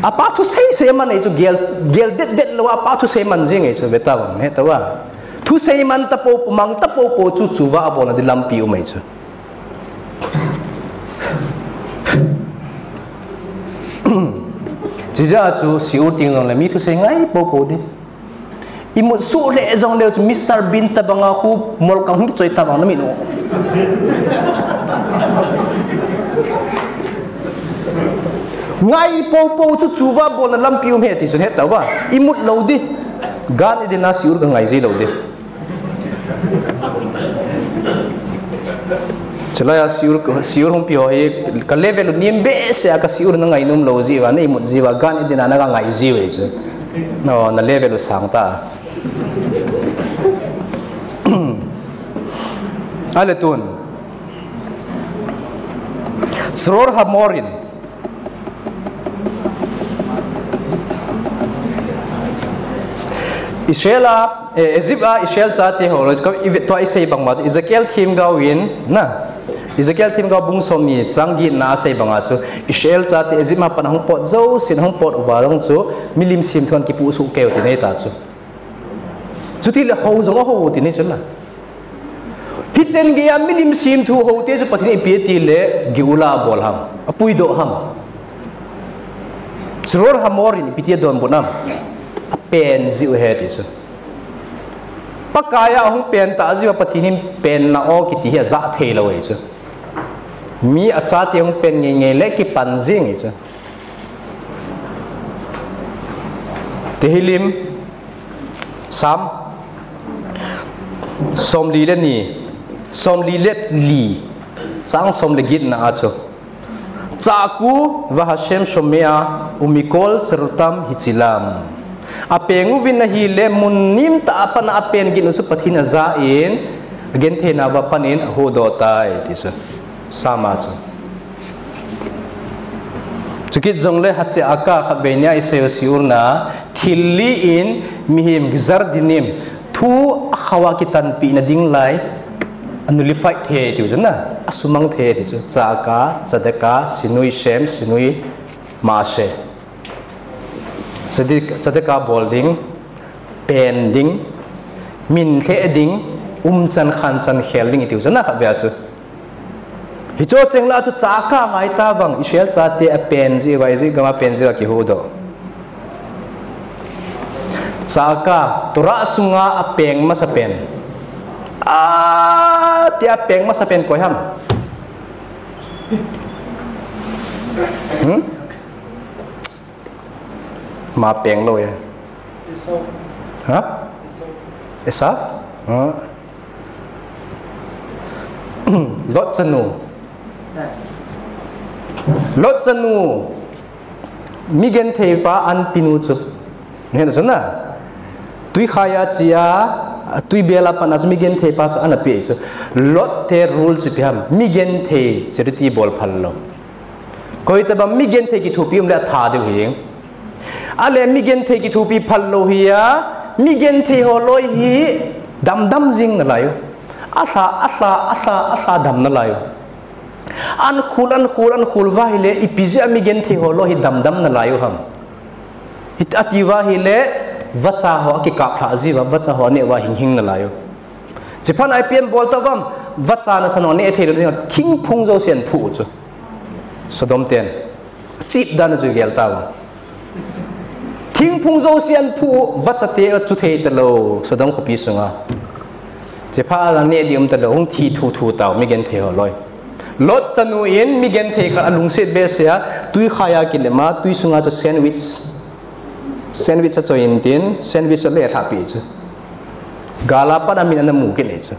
Apa thusei sei man ahi chu gel, gel det det lou apa thusei man jing ahi chu ve ta vang he ta va. Thusei man tapo po mang tapo po chu chu va abol na di lampi um ahi chu. Chijeh a chu Seoul teng jong le mi thusei ngai popo di. Imut suh leh jong leu chu Mister Bean tabanga khu molkang hung kichoi tabang na min u. Ngai popo chu chu va bol na lampi um ahi ti chun he ta va. Imut lou di. Gan Eden a Seoul ka ngai ji lou di. Chulai a Seoul, Seoul hung pi ho hi, ka level u nem behseh a ka Seoul na ngai nom lou ji va, na imut ji va, Gan Eden a na ka ngai ji ve chu. No, na level u sang ta. Ale tun. Sror Hamor in. Israel a, eh, Egypt a Israel chate ho loi, ka i ve tua i sei bang ma chu, Ezekiel themgao in, na. Ezekiel themgao bung somni chang getna a sei banga chu, Israel chate Egypt a pat hung pot jousen hung pot uva jong chu, milim semthu in kipuisuh kei u ti nei ta chu. Chuti le hou jong ahou u ti nei chu na. Hichen geiya milim semthu hou te chu Pathen in ipi ati le Geula abol ham, apuidoh ham. Sror Hamor in ipi ti adonbut ham. Apen jiu ahi ti chu. Pakai a ahung pen ta jiu a Pathen in penna o kiti hi ajah thei lou ahi chu. Mi achate ahung pen ngeingei le kipan jing ahi chu. Tehillim, Sam, somli le ni, somli le li, chang som le getna a chu. צעקו וה' שומע ומכל צרתם הצילה. Apeng uvin ahile mun nem tah a pat a apen gin u chu Pathen in aja in, agentheina uva pan in ahuhdoh tai ti chu. Sam a chu. Chukit jongle hache a ka khatvei nia i sei u Seoul na thil li in mihem גזר דינים thu akhao a kitanpeh na ding lai a nullify thei tiu chu na, asumang thei ti chu. צעקה, צדקה, שינוי שם, שינוי מעשה. צדק, צדקה bol ding, pen ding, min lheh ding, umchan khanchan khel ding i tiu chu na khatvei a chu. Hicho cheng la chu צעקה ngai ta vang Israel chate apen jiu va, Egypt gam a pen jiu va kihuhdoh. צעקה, Torah sunga apeng masapen. A, ti apeng masapen koi ham? Hmm? Ma peng lou e. Ha? Esau? Ha? Lot chanu. Lot chanu. Mi genthei pa anpinu chu. Ngen chu na. Twikhai a chia, twi bel a pat a chu mi genthei pa chu ana pe chu. Lot te rule chu ipi ham. Mi genthei charity bol phal lou. Koi tabang mi genthei kithopi um le atha diu hi. Ale mi genthei kithopi phal lou hi a, mi genthei ho loi hi damdam jing nalai u. Alha, alha, alha, alha dam nalai u. An khul, an khul, an khul uva hile, ipi jeh a mi genthei ho loi hi damdam nalai u ham. It ati uva hile, vacha ho akikap lha jiu va, vacha ho aneh uva hing hing nalai u. Chiphat a ipi abol ta vem, vacha nasa nung neh thei lou ding a, thingphung jousen phu u chu. Sodom ten. Chip dan a chu gel ta vang. Thingphung jouse an phu, vachate chu thei talou, Sodom khopi sunga. Chepha la ne di um talou, hung thi thu thu tau, mi genthei ho loi. Lot chanu in, mi genthei khat alungset behseh a, tui khaiya kilem a, tui sunga chu sandwich. Sandwich achoi intin, sandwich ale thapi chu. Gala pat a min ana mu kit nei chu.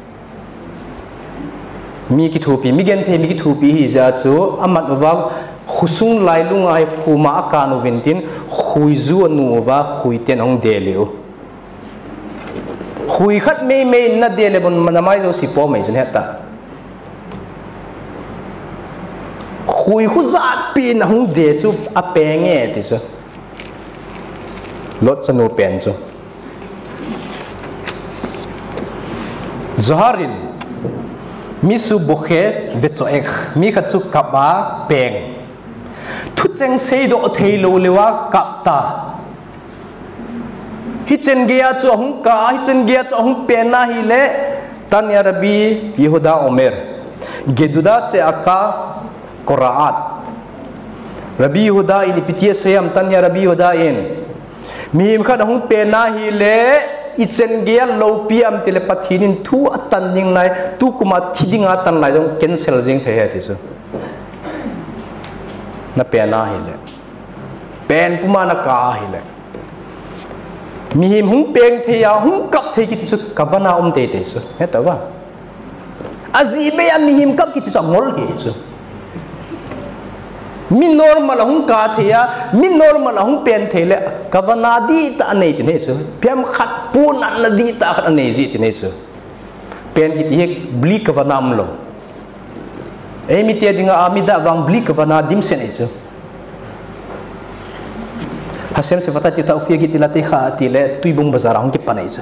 Mi kithopi, mi genthei mi kithopi hi jeh a chu, amat uva, khosung lailung a hi phuma akan uvin tin, khuiju anu uva, khuiten ahung dele u. Khui khat meimei in nadele bon namai jouse po mai chun heta. Khui khu jat pi in ahung de chu apeng e ti chu. Lot chanu pen chu. Zoharin, Misu boche vetsoech, mi khat chu kap a peng. Thucheng seidoh theilou leuva kap ta. Hichen geiya chu ahung kap a, hichen geiya chu ahung pen ahile, Tanya Rabbi Yehuda Omer, Geduda che aka Koraat. Rabbi Yehuda in ipi ti asei em, Tanya Rabbi Yehuda in. Mihem khat ahung pen ahile, ichen geiya loupi em tile Pathen in thu atan ding lai, tukum a thi dinga atan lai jong cancel jing thei ahi ti chu. Na pen ahile. Pen puma na kap ahile. Mihem hung peng thei a, hung kap thei kiti chu kavana um teitei chu. Heta va. Ajeh bei a mihem kap kiti chu angol hi chu. Mi normal a hung kap thei a, mi normal a hung pen thei le, kavana dihtah anei ti nei chu. Pem khat puna na dihtah khat anei ji ti nei chu. Pen kiti hi bli kavana umlou. Eimite dinga Amidah vang bli kavana dimset nei chu. Hashem Shefatati Ta'ufia Gitila Techa tile Tuibung bazar a hung kipan ahi chu.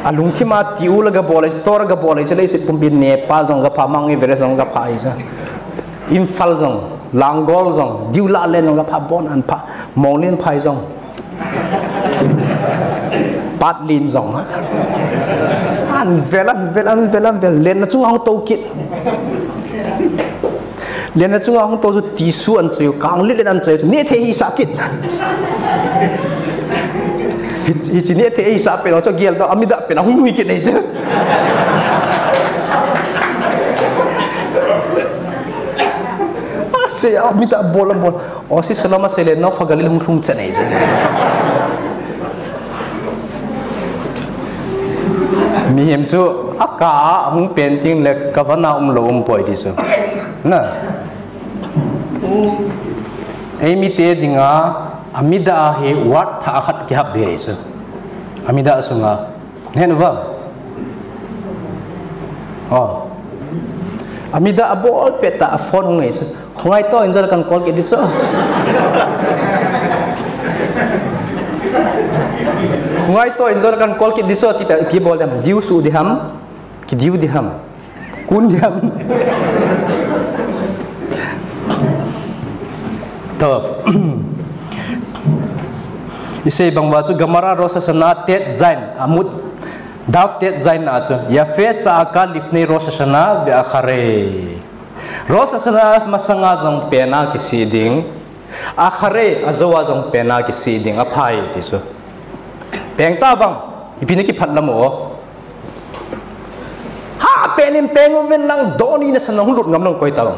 Alungthim a tiu la gabol ahi chu, tor gabol ahi chu, leiset pumpi Nepal jong gapha, Mount Everest jong gapha ahi chu. Imphal jong, Langol jong, Dewla Lane jong gapha, Bon an pha, Monglenphai jong. Patlin jong. An vel, an vel, an vel, an vel. Lenna chunga hung tou kit. Lenna chunga hung tou chu tisu an choi, kanglit len an choi chu. Nehthei hisa kit. Hi, hiche nehthei hisa pen chu gel doh, Amidah pen ahung nui kit nei chu. Ase, Amidah bol, bol. O, si Shalom asei le, Nof HaGalil hung lhung chet nei chu. Mihem chu akap a hung pen teng le kavana umlou umpoi ti chu. Na. Eimite dinga Amidah hi word thah khat kihap be chu. Amidah sunga. Nahet uvam? O. Amidah abol pet tah a phone hung nei chu. Khongai to in jol kan call kit di chu. Khongai to in jol kan call kit di chu ti pet kibol dem. Diu su di ham. Kidiu di ham. Kun di ham. To. Isei bang uva chu Gemara Rosh Hashanah Tet Zayin Amud Daf Tet Zayin a chu, Yafe tsa'aka lifnei Rosh Hashanah ve'acharei. Rosh Hashanah masanga jong pena kisih ding, acharei, ajou a jong pena kisih ding, aphai ti chu. Peng ta vang, ipi na kiphat lam o. Ha, pen in peng uvin lang, doni na san hung lut ngam lang koi ta vang.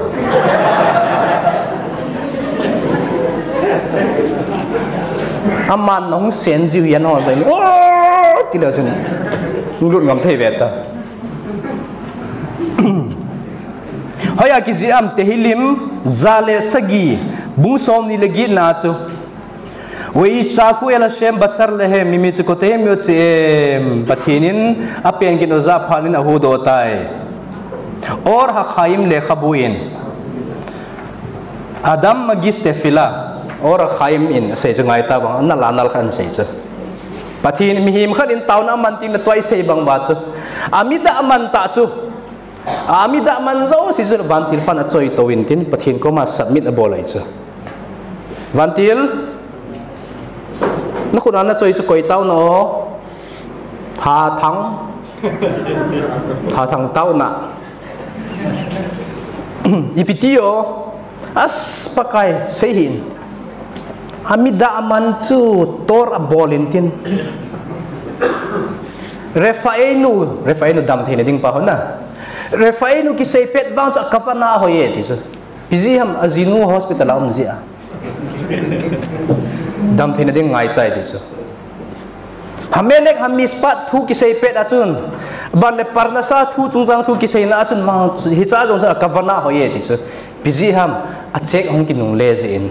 Aman nahung sen jiu hian ho jai. O, ti le chun. Lut ngam thei ve ta. Hoiya kijih am Tehillim, ja le sagi, bung som ni le get na chu. Ve'itzaku el Hashem batzar lehem, mimitsukotehim yotzim. Pathen in apen gin u ajah phat in ahuhdoh tai. Or HaChaim lekhabu in. Adam Magid Tefillah, Or HaChaim in asei chu ngai ta vang, ana la nal khan sei chu. Pathen mihem khat in taona aman teng le tua isei bang uva chu. Amidah aman tah chu. Amidah aman jouse chu vantil pan achoi tou in tin Pathen koma submit abol ahi chu. Vantil, na khut a na choi chu koi taona o. Thathang. Thathang taona. Ipi ti o. As Pakai, sei hih in. Amida aman chu tor abol intin. Refaenu, Refaenu damtheina ding pa hon na. Refaenu kisei pet vang chu akavana hoi e ti chu. Ipi jeh ham ajinu hospital a um jeh a. Damtheina ding ngaichai ti chu. Hamelek Hamispat thu kisei pet a chun. Ban le Parnasa thu chungchang thu kiseina a chun mang hicha jong chu akavana hoi e ti chu. Ipi jeh ham acheck hung kinungle jeh in.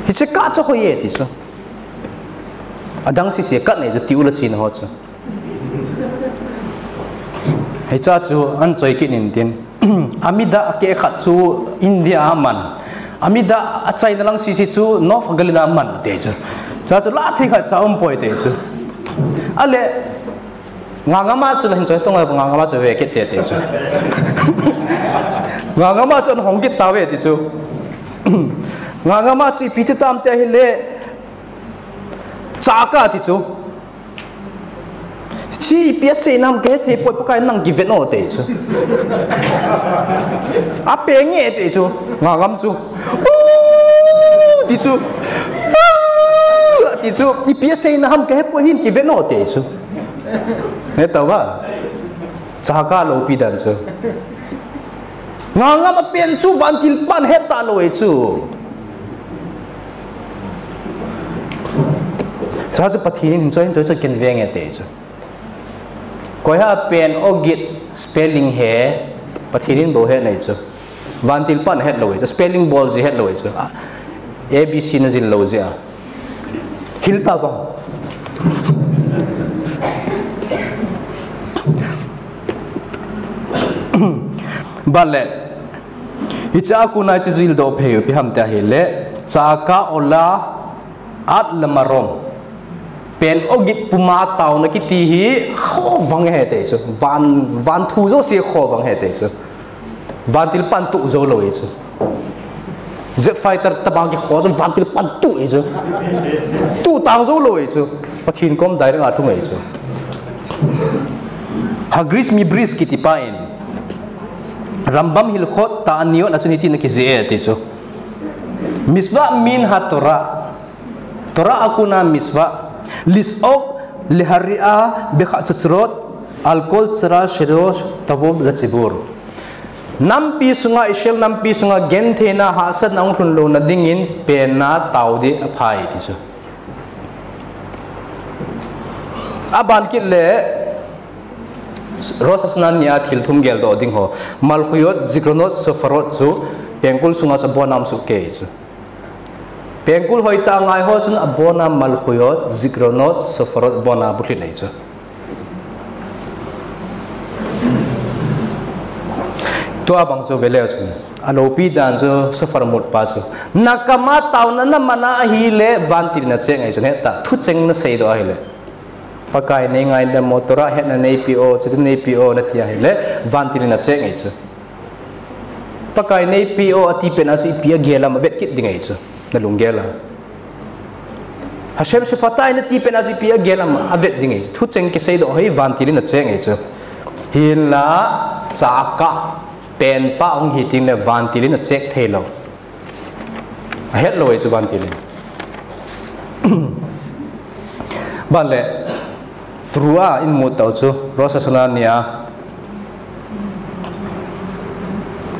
Hiche kah chu hoi e ti chu. Adang sese kah nei chu ti ula china ho chu. Hicha chu an choi kit intin. Amida akeh khat chu India a man. Amida achaina lang sese chu North Galila man te chu. Cha chu la thei khat cha um poi te chu. Ale Ngangama chu la hin choi tong a Ngangama chu ve kit te te chu. Ngangama chu an hong kit ta ve ti chu. Ngangama chu ipi ti tam te hile Chaka ti chu. Chi ipi asei nam kahe thei poi Pakai nang kiven o te chu. Apeng e te chu. Ngangam chu. Ti chu. Ti chu. Ipi asei nam kahe poi hin kiven o te chu. He tava. Chaka loupi dan chu. Ngangam apen chu vantil pan het ta lou e chu. Cha chu Pathen in hin choi hin choi chu ken veng e te chu. Koi ha pen ogit spelling he Pathen in bou het nei chu. Vantil pan het lou e chu. Spelling bol ji het lou e chu. A, A B C na jil lou ji a. Hil ta vang. Bale. Hicha a kunai chu jil do phei u pi ham te hile. Chaka ola at lamarom. Pen ogit puma tauna kiti hi khovang he te chu. Van, van thu jo si khovang he te chu. Vantil pan tu jo lou e chu. Jet fighter tabang kikho chu vantil pan tu e chu. Tu tang jo lou e chu. Pathen kom direct a thung e chu. Hagris Mibris kiti pa in. Rambam Hilchot Ta'aniot a chun hiti na kije e ti chu. Mitzvah min haTorah. Torah akuna mitzvah, liz'ok, leharia, bechacharot, al kol tzera shelo tavo letzibur. Nampi sunga Israel nampi sunga gentheina hahsatna hung lhun louna dingin penna tao ding aphai ti chu. Aban kit le Rosh Hashanah nia thil thum geldoh ding ho. Malchuyot, Zikronot, Sefarot chu pengkul sunga chu abona um soh kei chu. Pengkul hoitah ngai ho chun abona Malchuyot, Zikronot, Sefarot abona bulhit nei chu. Tua bang chu veleu chun. Aloupi dan chu Sefar mut pa chu. Nakama taona namana ahile vantil in acheck ngai chun heta. Thucheng naseidoh ahile. Pakai nei ngaidam o, Torah hetna neipe o, chuti neipe o, nati ahile, vantil in acheck ngai chu. Pakai neipe o, ati pen a chu ipi agel am avet kit ding ngai chu. Nalunggel a. Hashem Shefatai nati pen a chu ipi agel am avet ding ngai chu. Thucheng kiseidoh hi vantil in acheck ngai chu. Hinla, chaka, penpa hung hi teng le vantil in acheck thei lou. Ahet lou e chu vantil in. Ban le, Teruah in mu tau chu, Rosh Hashanah nia.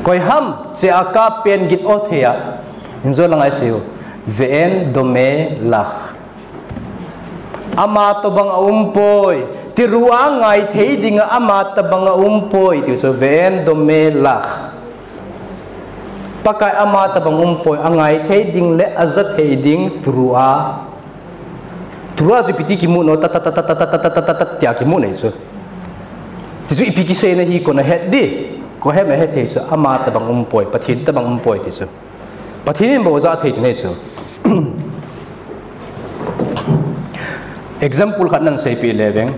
Koiham, chaka pen git o thei a. Injo lang ai siu. Ve'en dome lach. Ama tobang aumpoi. Teruah ngai thei dinga ama tobang aumpoi. Tiu chu, ve'en dome lach. Pakai ama tobang umpoi, angai thei ding le aja thei ding Teruah. Teruah chu ipi ti kimu no, ta ta ta tia kimu nei chu. Ti chu ipi kiseina hi koi nahet di, koiham ahet thei chu, ama tobang umpoi, Pathen tobang umpoi ti chu. Pathen in bou aja thei ti nei chu. Example khat nan seipeh le veng.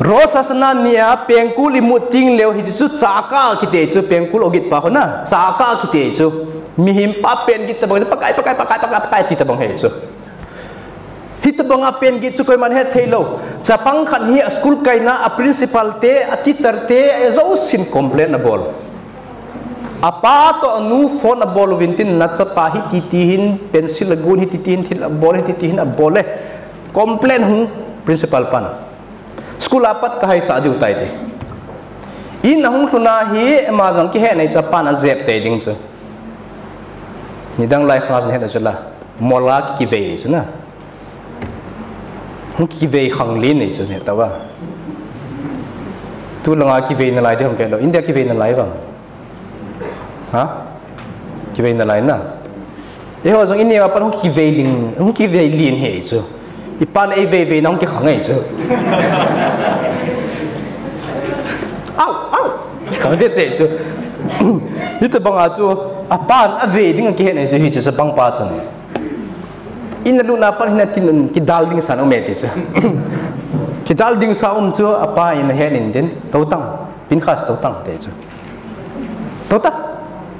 Rosh Hashanah nia pengkul imut teng leu hichu chaka kiti chu pengkul ogit pa hona chaka kiti chu. Mihem pa pen git tabang Pakai, Pakai, Pakai, Pakai, Pakai ti tabang he chu. Hitabanga pen git chu koiman het thei lou. Chapang khat hi a school kaina a principal te, a teacher te, a jousen complain abol. Apa toh anu phone abol uvin tin, nachapa hiti ti hin pencil agon, hiti ti hin thil abol, hiti ti hin abol e. Complain hung principal pan. School a pat kahaisah diu tai ti. In ahung lhun a hi, ama jong kihe nei chu, apan ajep tei ding chu. Nidang lai khang a jong het a chu la. Mol a kivei chu na. Hung kivei khang lin nei chu, het tauva. Tu langa kivei nalai di hung kilo. India kivei nalai vang. Ha? Kivei nalai na. Eiho jong ini a pat hung kivei lin, hung kivei lin hi chu. Ipan eivei vei na hung kikhang hi chu. Au, au. Kikhang te che chu. Hitobang a chu, apan avei ding akihe nei chu, hiche chapang pa chun. In alut na pat hin atin, kidal ding sa um e ti chu. Kidal ding sa um chu, apa in ahet in tin, to tang, Pinkhas to tang ti chu. To ta,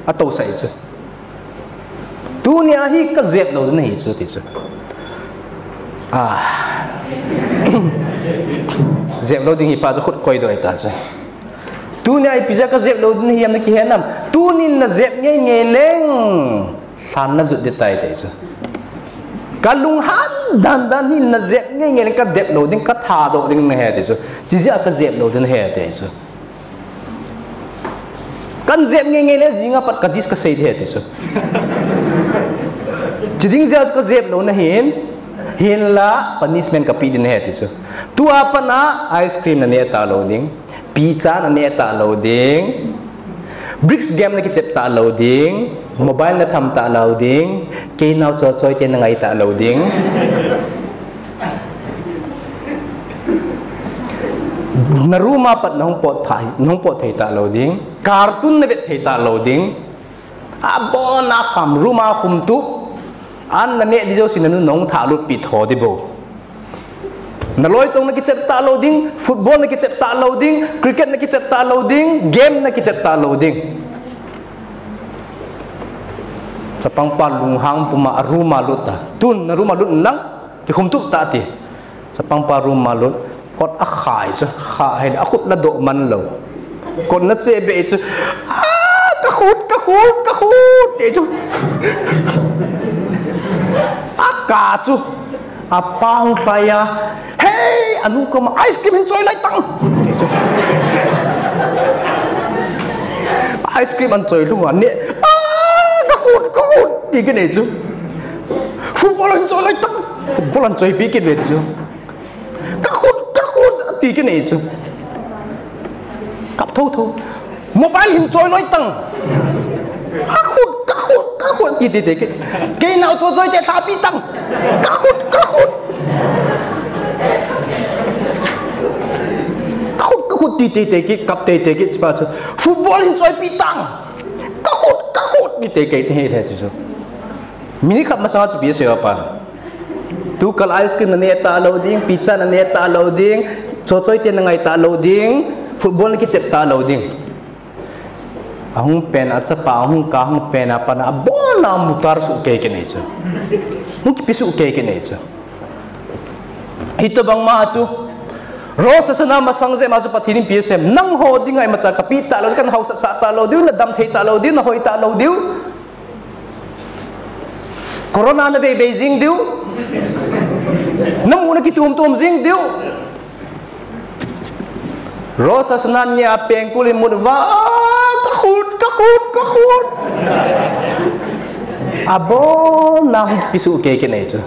ato sa hi chu. Tunia hi kajep lou ding ahi chu ti chu. Ah. Jep lou ding hi pa chu khut koi doh ta chu. Tunia ipi jeh a kajep lou ding ahi ham nakihe nam. Tunin najep ngei ngei leng. Lhan najot ding tai ti chu. Kalunghan dan dan hi najep ngei ngei leng kajep lou ding, kathadoh ding nahi ti chu. Chijeh a kajep lou ding ahi ti chu. Kan jep ngei ngei le jing a pat ka dis kasei ding ahi ti chu. Chiding jeh a chu kajep lou nahin, hinla punishment kapeh ding ahi ti chu. Tua pat a ice cream naneh talou ding, pizza naneh talou ding, bricks game nakichep talou ding, mobile natham talou ding, kei nao chochoi te nangai talou ding. Na room a pat nahung pot thei, nahung pot thei talou ding. Cartoon navet thei talou ding. Abon a kham room a khum tup. An naneh ding jouse nanu nahung thalut pi tho ding bou. Naloi tong nakichep talou ding, football nakichep talou ding, cricket nakichep talou ding, game nakichep talou ding. Chapang pa lunghang puma a room a lut ta. Tun na room a lut lang, kikhum tup ta ti. Chapang pa room a lut, kot akhai chu, kha ahile, akhut ladoh man lou. Kot nache be chu, ah, kakhut, kakhut, kakhut, ti chu. Aka chu, apa hung lhai a, hey, anu koma, ice cream hin choi lai tang, ti chu. Ice cream an choi lhung a, ne, ah, kakhut, kakhut, ti kinei chu. Football hin choi lai tang, football an choi pi kit ve ti chu. Kakhut, kakhut, ati kinei chu. Kap tho tho. Mobile hin choi loi tang. Kakhut, kakhut, kakhut, ti ti ti ki. Kei nao chochoi te thapi tang. Kakhut, kakhut. Kakhut, kakhut, ti ti ti ki, kap ti ti ki, chupa chu. Football hin choi pi tang. Kakhut, kakhut, ti ti ki, ti ti ti chu. Minute khat masang chu pi se pa. Tu kal ice cream naneh talou ding, pizza naneh talou ding, chochoi te nangai talou ding, football nakichep talou ding. Ahung pen a chapa, ahung ka, ahung pen a pat a, abon a mutar suh kei kinei chu. Hung kipi suh kei kinei chu. Hitobang ma chu. Rosh Hashanah masang jeh ma chu Pathen in pi sem. Nangho dinga imacha kapeh talou, kan hausat sah talou diu, nadam thei talou diu, nahoi talou diu. Corona navei vei jing diu. Namu nakitum tum jing diu. Rosh Hashanah nia pengkul imut uva, ah, kakhut, kakhut, kakhut. Abon a hung kipi suh kei kinei chu.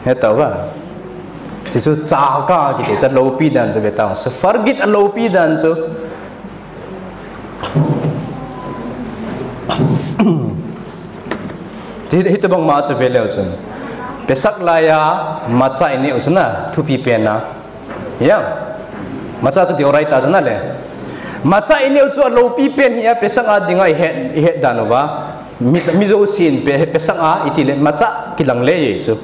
Hetauva. Ti chu chaka kiti chu loupi dan chu ve tang. Sefargit a loupi dan chu. Ti hitobang ma chu ve leu chun. Pesach lai a macha ineh u chu na, thupi pen a. Ya. Macha chu deoraita chu na le. Macha ineh u chu aloupi pen hi a Pesach a dinga ihet, ihet dan uva. Mi, mi jousen pe, Pesach a iti le macha kilang le ye chu.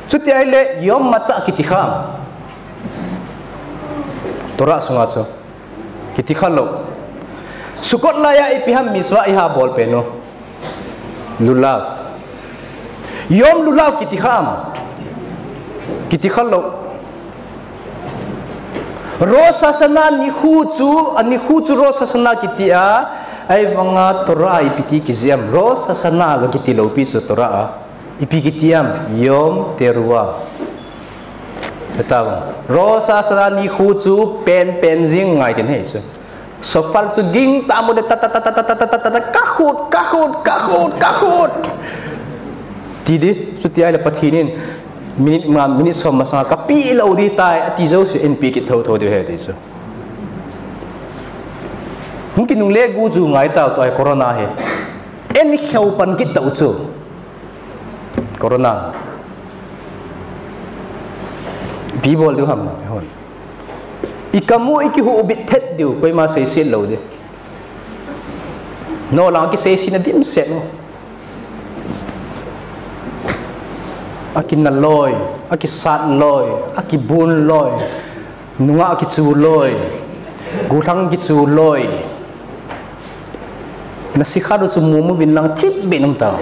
Chuti ahile yom macha kiti kham. Torah sunga chu. Kiti khalou. Sukkot lai a ipi ham mitzvah iha bol pen u. Lulav. Yom lulav kiti kham. Kiti khalou. Rosh Hashanah nikho chu, anikho chu Rosh Hashanah kiti a, Ahivanga Torah a ipi ti kijih em, Rosh Hashanah ga kiti lou pi chu Torah a. Ipi kiti em, Yom Teruah. Heta bang. Rosh Hashanah nikho chu pen pen jing ngai tin ahi chu. Shofar chu ging ta mu le ta ta ta ta ta ta ta ta ta ta, kakhut, kakhut, kakhut, kakhut. Ti di, chuti ahile Pathen in minute nga, minute som masanga kapeh lou di tai, ati jouse in pe kit thotho diu ahi ti chu. Hung kinungle gu chu ngai tau, tua hi corona hi. Eiheu pan kit tau chu. Corona. Ipi bol diu ham, hon. I kamu i kihu bit thet diu, koima seiset lou di. Nolai kiseiset na dimset mo. Akina loi, akisat loi, akibun loi. Nungah kichu loi, gollhang kichu loi. Na sikha chu mu mu vin lang thip be nung ta.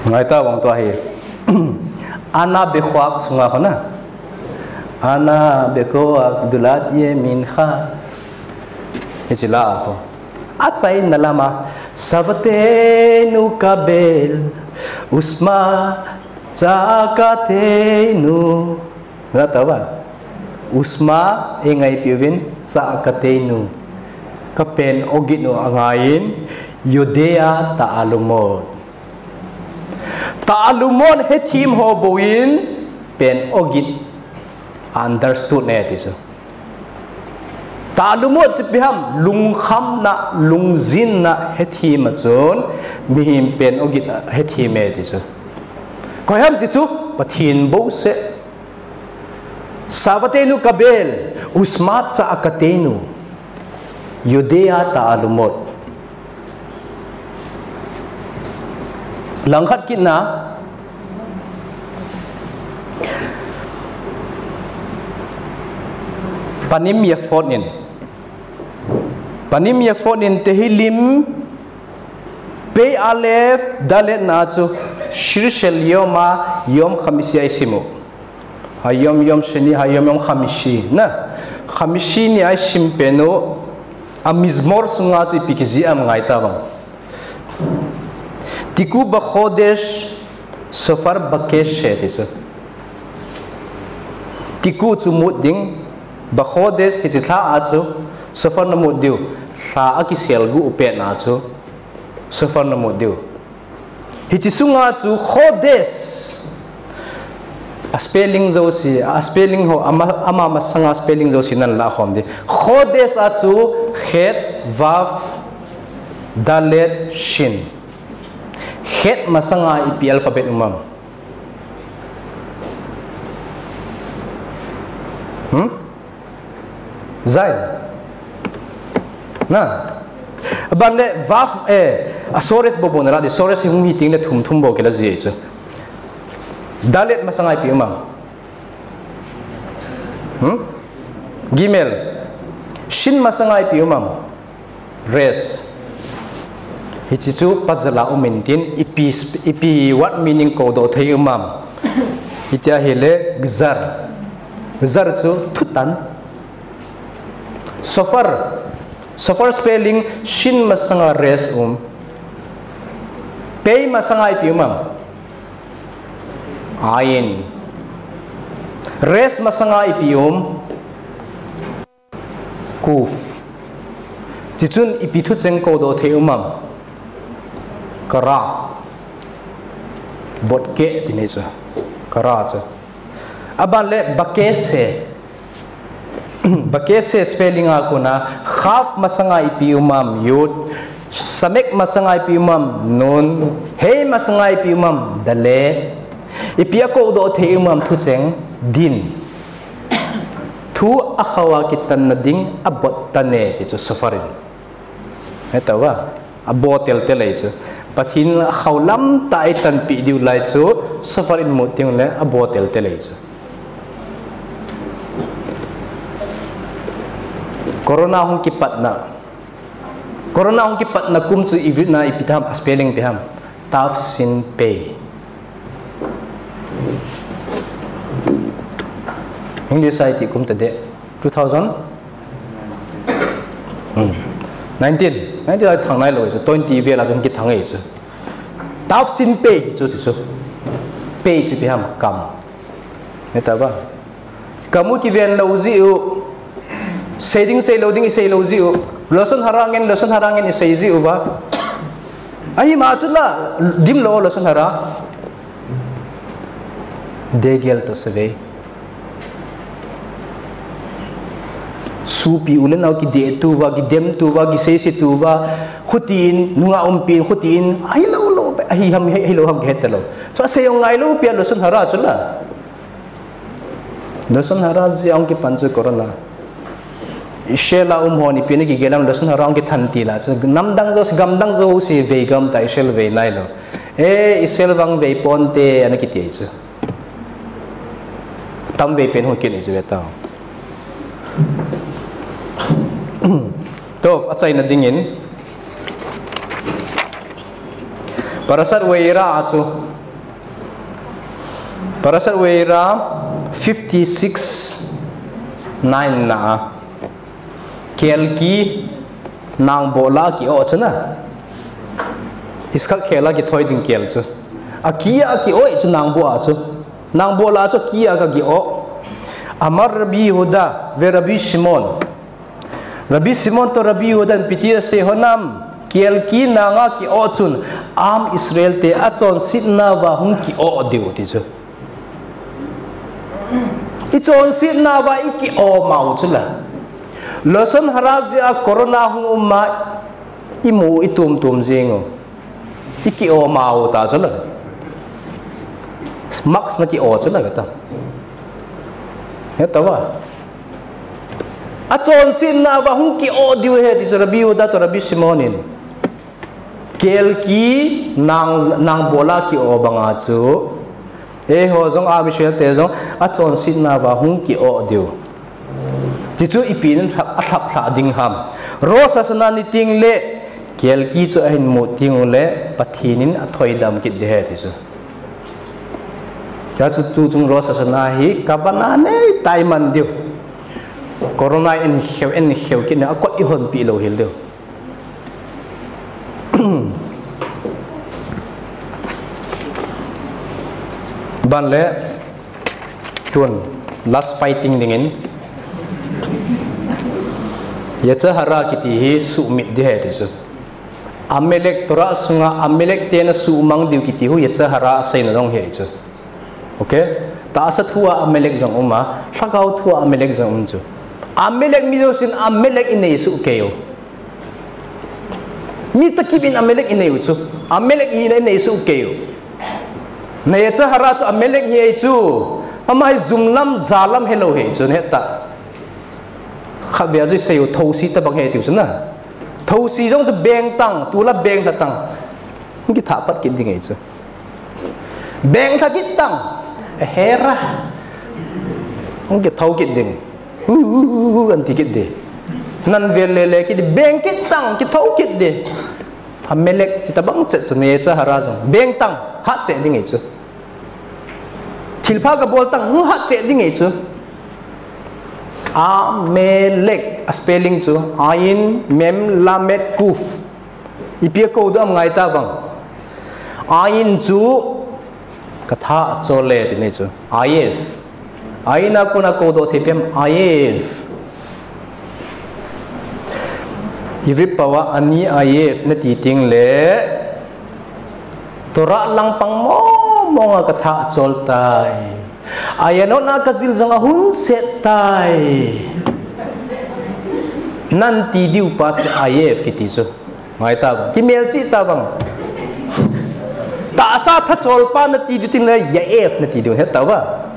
Ngai ta vang tua hi. Ana bekoach sunga kho na. Ana bekoach dulat ye mincha. Hichi la kho. Achaina lama, Shavteinu kabel, ushma tza'akeinu. Nata ba? Ushma, e ngaipiuvin, tza'akeinu. Kapen oginu angaiyin, yodea ta'alumot. Ta'alumot hethem ho bou in, pen ogin understood ne ti chu. Ta'alumot chu ipi ham, lungkhamna, lungjinna hethem a chun, mihem pen ogin hethem e ti chu. Koi ham ti chu, Pathen bouseh. Shavteinu kabel, ushma tza'akeinu, yodea ta'alumot. Langkhat kitna, Panim Yafot in. Panim Yafot in Tehillim, Pei Aleph, Dalet na chu, Shir shel Yoma, Yom Khamishi a isimu. Hayom Yom Sheni, Hayom Yom Khamishi. Na, Khamishi ni a isim penu, a Mizmor sunga chu ipi kijih am ngai ta vang. Tiku bachodesh, shofar bakeshe ti chu. Tiku chu mut ding, bachodesh hichi lha a chu, shofar na mut diu, lha a kisel gu u pet na chu, shofar na mut diu. Hichi sunga chu chodesh. A spelling jouse, a spelling ho, ama, ama masanga spelling jouse nan la khom di. Chodesh a chu chet, vav, dalet, shin. Chet masanga ipi alphabet um am? Hmm? Zayin. Na. Aban le vav, eh, a shorsh bou bou na la di, shorsh hi hung hi teng le thum thum bou kila ji chu. Dalet masanga ipi um am? Hmm? Gimel. Shin masanga ipi um am? Resh. Hichi chu puzzle a um in tin ipi, ipi word meaning kou doh thei um am? Hitia hile gzar. Gzar chu thutan. Shofar. Shofar spelling shin masanga resh um. Pei masanga ipi um am? Ayin. Resh masanga ipi um? Kuf. Chuchun ipi thucheng kou doh thei um am? Kara. Bot keh ti ni chu. Kara chu. Aban le bakeshe. Bakeshe spelling a kona, chaf masanga ipi um am? Yud. Samek masanga ipi um am? Nun. Hei masanga ipi um am? Dalet. Ipi a kou doh thei um am thucheng? Din. Thu a khou a kitan na ding a bot tan e ti chu shofar in. Heta va. A bou tel tel ahi chu. Pathen a khou lam tah a i tanpeh diu lai chu, shofar in mut teng le a bou tel tel ahi chu. Corona hung kipatna. Corona hung kipatna kum chu i vetna ipi ham, a spelling ipi ham. Tav Shin Pei. English a iti kum ta de. Two thousand? Hmm. Nineteen. Nineteen a thang nailou chu. Twenty vel a chun kithang e chu. Tafsin pei chu ti chu. Pei chu ipi ham, kam. Heta ba. Kam u kiven lou jiu. Sei ding sei lou ding isei lou jiu. Lashon hara ngen, lashon hara ngen isei jiu va. Ahi ma chu la, dim lou lashon hara. Degel to save. Supi u le nao kideh tu va, kidem tu va, kisei se tu va, khutin, nunga umpi khutin, ahi lou lou, ahi ham, ahi lou ham kihet lou. Chu asei u ngai lou pi a lashon hara chu la. Lashon hara jeh a hung kipan chu corona. Israel a um hon ipi na kigel ham, lashon hara hung kithan til a chu. Nam dang jouse, gam dang jouse vei gam ta Israel vei nailou. E, Israel vang vei ponte, ana kiti chu. Tam vei pen hung kit ni chu ve ta. To, achaina dingin. Parashat Ve'era a chu. Parashat Ve'era fifty-six nine na a. Kelki nangboh la a ki-oh chu na. Iskak khel a kithoi ding kel chu. A ki a ki-oh chu nangboh a chu. Nangboh la a chu ki a ka ki-oh. Amar Rabbi Yehuda ve Rabbi Shimon. Rabbi Shimon to Rabbi Yehuda in ipi ti asei hon am, kelki nang a ki-oh chun, am Israel te achonsetna uva hung ki-oh diu ti chu. Ichonsetna uva iki-oh mau chu la. Lashon hara jeh a corona hung um ma imu itum tum jing u. Iki-oh mau ta chu la. Mask na ki-oh chu la ta. Heta va. Achonsetna uva hung ki-oh diu ahi ti chu Rabbi Yehuda to Rabbi Shimon in. Kelki nang, nangboh la a ki-oh banga chu. Eiho jong a Israel te jong achonsetna uva hung ki-oh diu. Ti chu ipi in thlap, athlap thla ding ham. Rosh Hashanah ni teng le kelki chu ahin mu teng u le Pathen in athoi dam kit ding ahi ti chu. Cha chu tu chung Rosh Hashanah hi kavana nei tai man diu. Corona in kheu, in kheu kit na a kot i hon pi lou hel diu. Ban le tun last fighting dingin. Yetzer hara kiti hi sumit ding ahi ti chu. Amalek Torah sunga Amalek te na sumang diu kiti hu yetzer hara aseina dong ahi chu. Okay? Tahsa thu a Amalek jong um a, lhagao thu a Amalek jong um chu. Amalek mi jousen Amalek inei suh kei u. Mi takip in Amalek inei u chu. Amalek hina inei suh kei u. Na yetzer hara chu Amalek ahi chu. Ama hi jum lam, ja lam helou ahi chu, na het ta. Khatvei a chu isei u thosi tabang ahi tiu chu na. Thosi jong chu beng tang, tu la beng lha tang. Hung kithah pat kit ding ahi chu. Beng lha kit tang. Hera. Hung kitho kit ding. Hu, hu, hu, hu, an ti kit ding. Nan vel le le kit ding. Beng kit tang, kitho kit ding. Amalek, ti tabang chet chu na yetzer hara jong. Beng tang, hat cheh ding ahi chu. Thilpha kabol tang, hung hat cheh ding ahi chu. Amalek, a spelling chu, Ayin, Mem, Lamed, Kuf. Ipi a kodoh am ngai ta vang. Ayin chu, katha achol e, ti nei chu. Ayef. Ayin a kona kodoh thei pem, Ayef. Ivrit pao a ani Ayef na ti teng le. Torah langpang mong mong a katha achol tai. Ayanot na kajil jong ahung set tai. Nan ti diu pa chu Ayef kiti chu. Ngai ta vang. Kimelchih ta vang. Tahsa thachol pa na ti diu teng le Yaef na ti diu het ta va.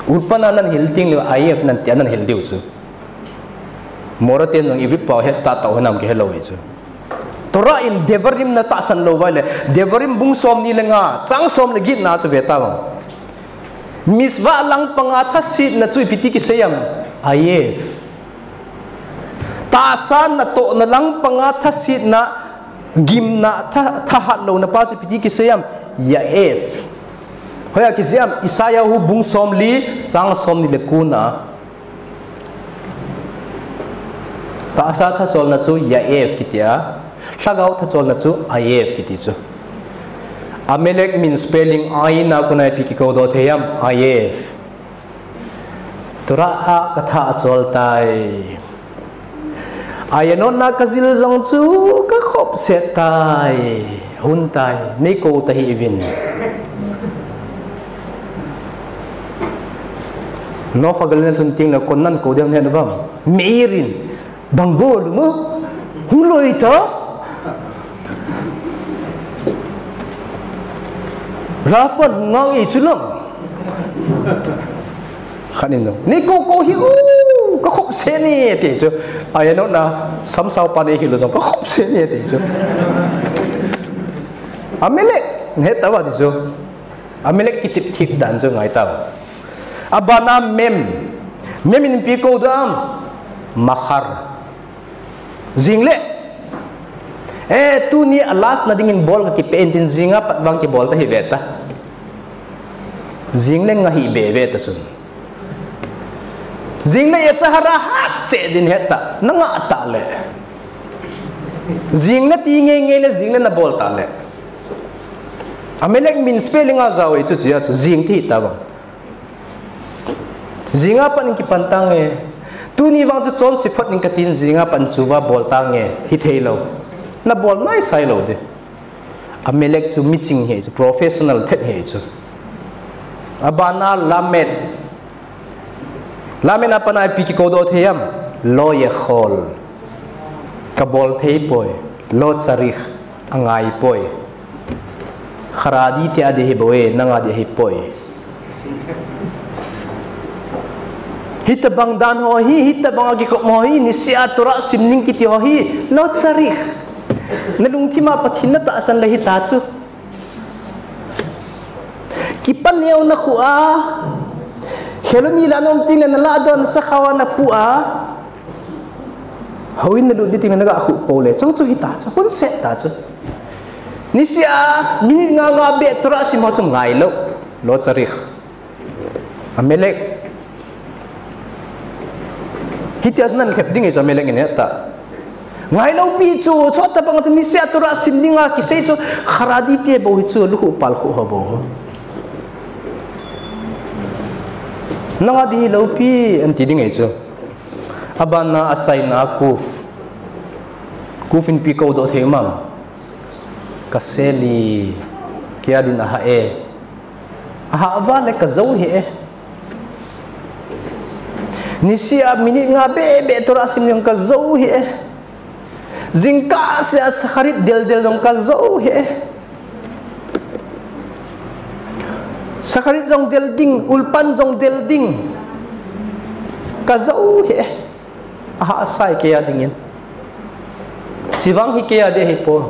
Ulpan a nan hil teng le Ayef nan ti a nan hil diu chu. Mora ten jong Ivrit pao het ta tao hinam kihelou ahi chu. Torah in Devarim na tahsan lou vai le, Devarim bung som ni le nga, chang som le get na chu ve ta vang. Mitzvah langpang a thasetna chu ipi ti kisei am, Ayef. Tahsa natohna langpang a thasetna, gimna, tha, thahat louna pa chu ipi ti kisei am, Yaef. Hoiya kijih am? Isaiah hu bung somli, chang somni le ko na. Tahsa thacholna chu Yaev kiti a, lhagao thacholna chu Ayev kiti chu. Amalek min spelling ai na kona ipi kikou doh thei am? Ayev. Torah a katha achol tai. Ai anotna kajil jong chu kakhop set tai. Hun tai, neikou tahih uvin. Nofa gal na lhun teng le kon nan kou diam hen vam. Meir in, dang bol mo. Hung loi ta. Rapan hung ngang i chu lang. Khat in, neikou kou hih u, kakhop set e ti chu. Ai anotna, samsao pa nei hilou jong kakhop set e ti chu. Amalek, nahet tauva ti chu. Amalek kichep thip dan chu ngai tau. Abana mem. Mem in ipi kou doh am? Machar. Jing le. Eh, tuni a last na dingin bol kakipe in tin jing a pat vang kibol tahih ve ta. Jing le nga hih be ve ta chun. Jing le yetzer hara hat cheh din het ta. Na nga ta le. Jing na ti ngeingei le jing le na bol ta le. Amalek min spelling a jao e chu chia chu jing ti ta vang. Jing a pat in kipan tange. Tuni vang chu chonse phot in katin jing a pat in chuva bol tange. Hithei lou. Na bol nai sai lou de. Amalek chu miching hi chu, professional thet hi chu. Abana lamed. Lamed a pat a ipi kikou doh thei am? Lo yechol. Kabol thei poi. Lo tzarich. Angai poi. Haredi te a ding ahi bou e, nang a ding ahi poi. Hitabang dan ho hi, hitabang a kikhop ho hi, niseh a Torah sim ding kiti ho hi, lo tzarich. Na lungthim a Pathen na tahsan le hita chu. Kipan neo na khu a, Kheloni la nom tin le na la don sa khawa na pu a. Houin na lut ding tin na ga khu po le, chong chu hita chu, hun set ta chu. Niseh a, minute nga nga be Torah sim ho chu ngai lou, lo tzarich. Amalek. Hitia chu nan lhep ding e chu Amalek in het ta. Ngai lou pi chu, chutabang chu niseh a Torah sim ding a kisei chu, Haredi te bou hi chu, lukhuh palkhuh ho bou. Nang a ding hi lou pi, an ti ding e chu. Abana achaina kuf. Kuf in ipi kou doh thei um am? Kaseli, kei a din aha e. Aha va le kajou hi e. Niseh a minute nga be be Torah sim ding kajou hi e. Jingkah seh a Shacharit del del jong kajou hi e. Shacharit jong del ding, Ulpan jong del ding. Kajou hi e. Aha sai kei a dingin. Chivang hi kei a ding ahi poi.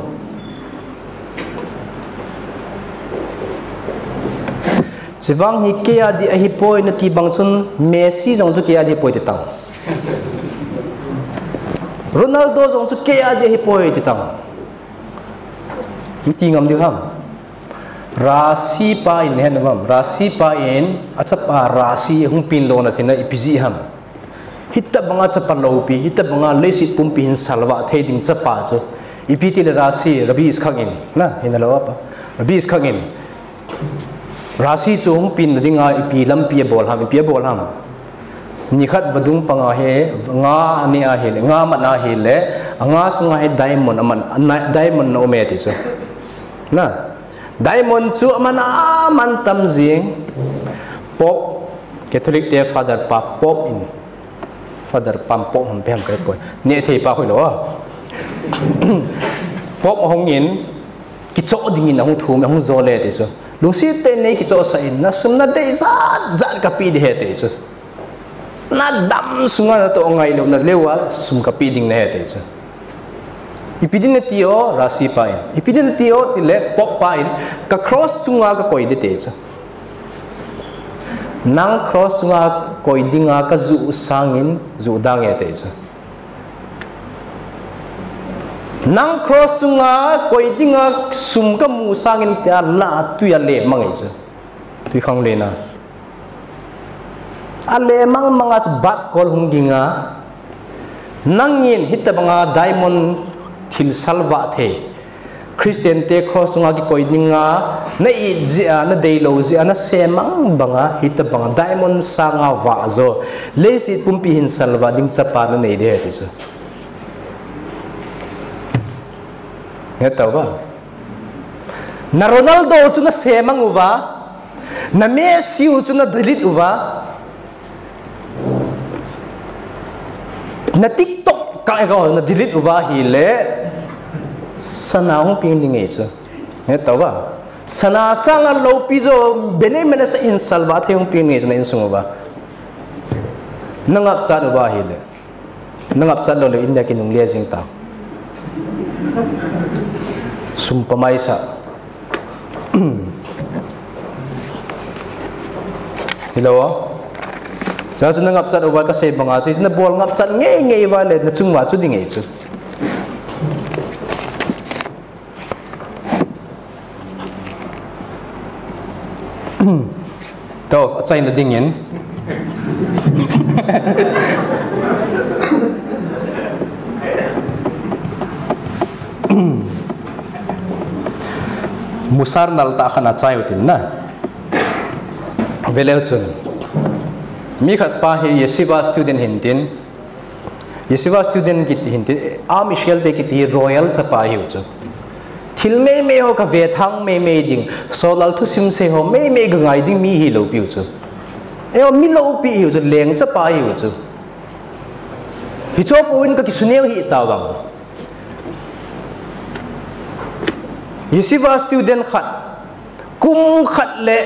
Chivang hi kei a ding ahi poi nati bang chun Messi jong chu kei a ding ahi poi ti tang. Ronaldo jong chu kei a ding ahi poi ti tang. Nati ngam diu ham. Rashi pa in hen vam. Rashi pa in achapa Rashi hung pin lona thina ipi jeh ham. Hitabanga chapa loupi, hitabanga leiset pumpi hin salvah thei ding chapa chu. Ipi ti le Rashi, Rabbi Yitzchak in, na, hina lou apa. Rabbi Yitzchak in. Rashi chu hung pin na dinga ipi lampi abol ham, ipi abol ham. Nikhat vadung panga hi, nga ani ahi le, nga man ahi le, anga sunga hi diamond aman, ana, diamond na um e ti chu. Na, diamond chu aman aman tam jing. Pope, Catholic te Father pa, Pope in. Father pam Pope ham pe ham kai poi. Ne thei pa hoi lo. Pope hung in, kichoh dingin ahung thum, ahung jole ti chu. Lungset tah in nei kichohsah in, na sum na dei jat jat kapeh ding ahi ti chu. Na dam sunga natoh ngailouna leuva, sum kapeh ding nahi ti chu. Ipi din nati o, Rashi pa in. Ipi din nati o, tile Pope pa in, ka cross chunga kakoi ding ti chu. Nang cross chunga koi dinga kajuh sangin, juh dange ti chu. Nang cross chunga koi dinga sum kamu sangin tia la tuia le mang e chu. Tui khang lena. A le mang manga chu bat kol hung dinga. Nangin hitabanga diamond thil salva thei. Christian te cross tunga kikoi dinga, na it jia, na deilo jia, na semang banga, hitabanga diamond sanga va jo. Leiset pumpi hin salva ding chapa na nei de ti chu. Nge tau va. Na Ronaldo chu na semang uva. Na Messi u chu na delete uva. Na TikTok ka account na delete uva hile. Sana hung ping ni ngei chu. Nge tau va. Sana sanga lopi jo bene mene sa in salva thei hung ping ngei chu na insung uva. Na ngapchat uva hile. Na ngapchat lou le India kinung le jing ta. Sum pamai sa. Hello. Sa chu na ngapchat uva ka sei banga chu na bol ngapchat ngei ngei uva le na chung uva chu ding ngei chu. To, a chaina dingin. Musar nal ta khana chai utin na. Veleu chun. Mi khat pa hi yeshiva student hintin. Yeshiva student kiti hintin. Am Israel te kiti hi royal chapa hi u chu. Thil mei mei ho ka ve thang mei mei ding. Solal thusim sei ho mei mei ka ngai ding mi hi lopi u chu. Eo mi lopi hi u chu. Leng chapa hi u chu. Hi chopu in ka kisuneu hi ta vang. Yeshiva student khat, kum khat le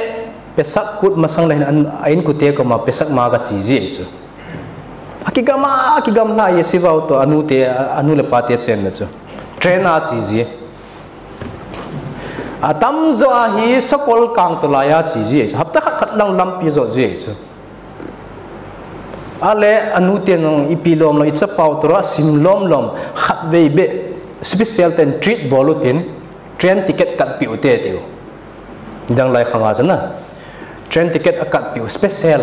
Pesach kut masang le hin an, a in kute koma Pesach ma ka chi ji chu. A kigam a, a kigam la yeshiva u to anu te, anu le pa te chen na chu. Train a chi ji. A tam jo a hi sakol kang to la ya chi ji chu. Hapta khat khat lang lampi jo ji chu. A le anu te nung ipi lom lo, i chapau tora sim lom lom, khat vei be, special ten treat bol utin, train ticket kat pi u te tiu. Dang lai khanga chana. Train ticket a kat pi u, special,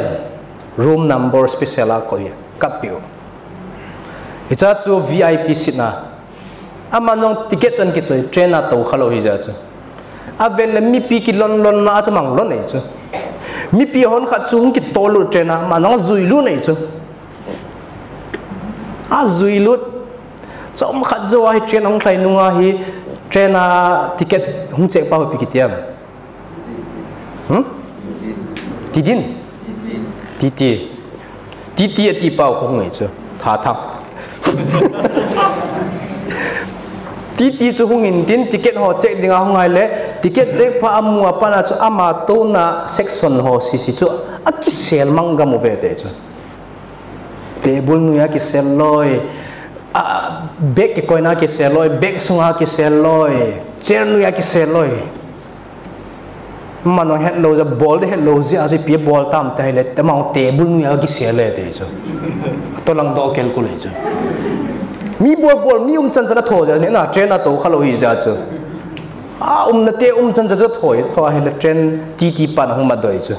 room number special a ko kat pi u. Icha chu V I P seat na. Ama nung ticket chan kichoi train a to kha lo hi ja chu. A vel le mipi kilon lon na a chu mang lon nei chu. Mipi hon khat chu hung kitol u train a ama nung a zui lu nei chu. A zui lu. Chom khat jo a hi train hung thlai nung a hi train a ticket hung check pa ho pi kitiam. Hmm? Tidin? Titi. Titi ati pau kho hung ngai chu. Tha thang. Titi chu hung in tin ticket ho check dinga hung ngai le. Ticket check pa amu a pana chu ama tona section ho sisi chu. A kisel mang gam u ve te chu. Table nui a kisel loi. A, bag kikoina kisel loi. Bag sunga kisel loi. Chair nui a kisel loi. Mano het lo ja bol de het lo ji a ji pi bol tam ta hile te mau table nui a kisel le te chu. To lang do kel ku le chu. Mi bol bol mi um chan chan a tho ja ne na train a to kha lo hi ja chu. A um na te um chan chan a tho tho hile train titi pan hung ma doi chu.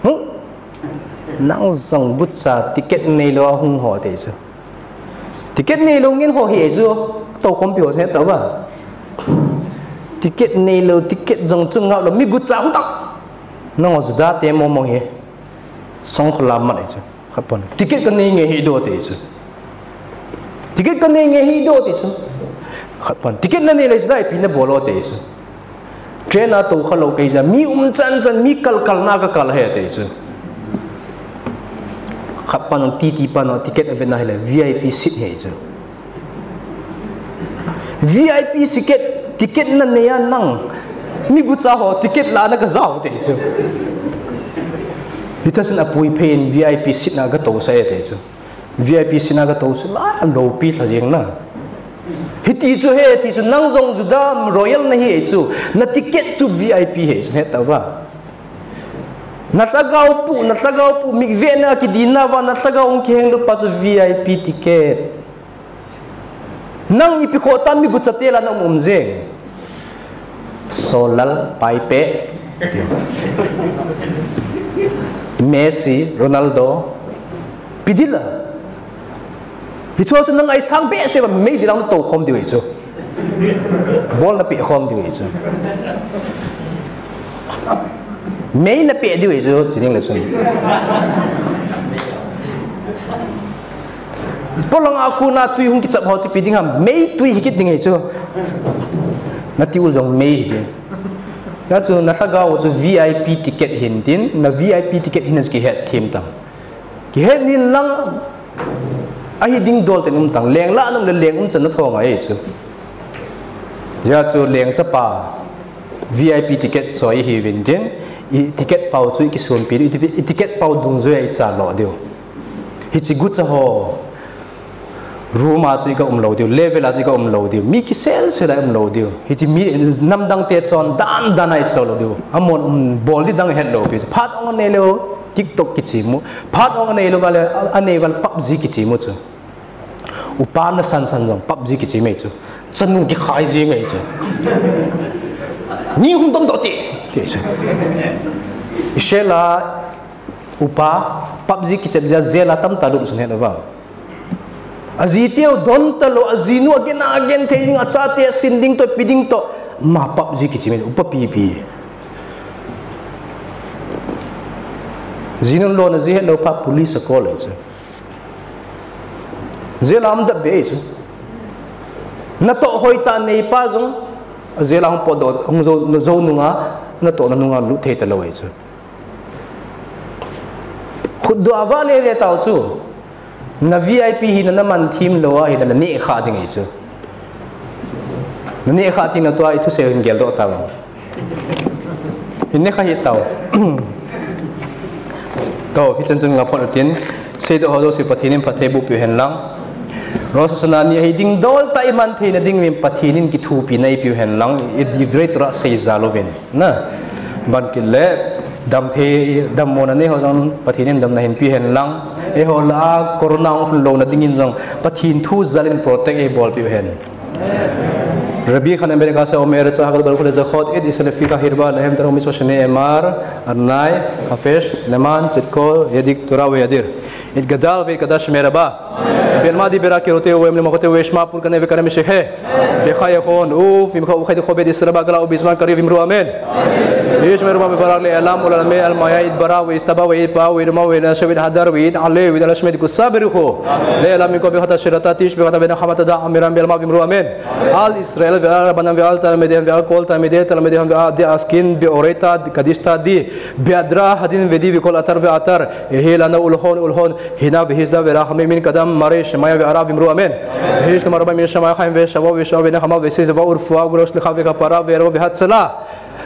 Hm? Nang jong bucha ticket nei lo hung ho te chu. Ticket nei lo ngin ho hi chu, to khompi ho he ta va. Ticket nei lo, ticket jong chu ngap lo, mi gucha hung tak. Nang ho Juda te mo mo hi. Song khola mat chu. Khat pon. Ticket ka nei nge hi do te chu. Ticket ka nei nge hi do te chu. Khat pon. Ticket na nei le chu dai pi na bol o te chu. Train a to kha lo kei ja, mi um chan chan, mi kal kal na ka kal he te chu. Khat pan titi pan ticket a ve na hile V I P seat he chu. V I P ticket, ticket na nei a nang. Mi gucha ho ticket la na ka jao te chu. Hita sin a pui phe in V I P seat na ka to sa he te chu. V I P seat na ka to chu la lo pi thla ding na. Hiti chu he, ti chu nang jong Juda royal na hi chu. Na ticket chu V I P he chu he ta va. Na lhagao pu, na lhagao pu, mi ve na kidin na va, na lhagao ung kiheng lu pa chu V I P ticket. Nang ipi kho ta mi gucha te la na um um jeng. Solal, paipe. Messi, Ronaldo, pidila. Hichu chu nang ai sang behseh a mei di lang to khom diu chu. Bol na pe khom diu chu. Mei na pe diu chu, chi ding le chun. Polang a kona tui hung kichap ho chu pi ding ham, mei tui hi kit ding hi chu. Na ti ul jong mei hi ding. Ya chu na lhagao chu V I P ticket hin tin, na V I P ticket hin chu kihet thim tang. Kihet nin lang ahi ding dol ten um tang, leng la nung le leng um chan na thong ai chu. Ya chu leng chapa V I P ticket choi hi vin tin, i ticket pau chu i kisun pi, i ti-, i ticket pau dungjui a i cha lo diu. Hichi gucha ho. Room a chu i ka um lo diu, level a chu i ka um lo diu, mi kisel sel a um lo diu. Hichi mi namdang te chon dan dan a i chol lo diu. Amon um bol di dang het lo pi. Phat ong nei lo TikTok kichi mu. Phat ong nei lo vale, a nei val PUBG kichi mu chu. Upa na san san jong PUBG kichi mei chu. Chanu kikhai ji mei chu. Ni hung dom do ti. Ti chu. I sel a upa PUBG kichep jia jela tam ta lum sun het ava. Aji teu don ta lo, ajinu agen agen thei ding, achate sin ding to, pi ding to. Ma PUBG kichi mei upa pi pi. Jinun lo na ji het lo pa police a call ai chu. Jela am da be chu. Na to hoi ta nei pa jong. Jela hung po do, hung jo, jo nunga, na to na nunga lut thei ta lo ai chu. Khut do ava le le tau chu. Na V I P hi na, na man thim lo a hi na, na ne kha ding ai chu. Na ne kha ting na tua i thu se hin gel do ta lo. Hin ne kha hi tau. To, hi chan chun nga phot tin. Sei do ho do si Pathen in phatthei bu piu hen lang. Rosh Hashanah ni hi ding dol ta i man thei na ding min Pathen in kithupi na i piu hen lang. I di vre tura sei za lo vin. Na, ban kit le, dam thei, dam mo na nei ho jong Pathen in dam na hin pi hen lang. Eiho la corona ong lo na ding in jong Pathen thu jal in protect ei bol piu hen. Rabbi Khan America se Omer cha hakal bal khule zakhot et isle fika hirba lehem taro miswa shene emar arnai hafesh leman chitkol yadik tura ve yadir. It gadal ve kadash meraba. Belma di bera kirote ve mle mokote ve shma pur kane ve kane mishekhe. Becha yachon uf mimcha uchai dechol bet Yisrael bagala ubizman kariv imru amen. Yish meruma bevarak le'olam olamim almaya itbarach ve'istaba ve'itpa ve'iruma ve'nashe ve'ithadar ve'it'ale ve'it'al Hashem ve'itkusa berucho. Le'olam mimcha bechata shirata tish bechata ve'nachama tada amiram be'alma vimru amen. Al Yisrael ve'al rabbanam ve'al talmidehem ve'al kol talmidei talmidehem ve'al de'askin be'oreta kadishta di be'adra hadin ve'di ve'kol atar ve'atar. Yehi lanu ulchon ulchon hina ve'hizda ve'rachamim min kadam mare shemaya ve'arav imru amen. Yehi shlom arba min shemaya chaim ve'shavo ve'shava ve'nachama ve'sizava u'refua u'refua shlicha ve'kapara ve'erva ve'hatzala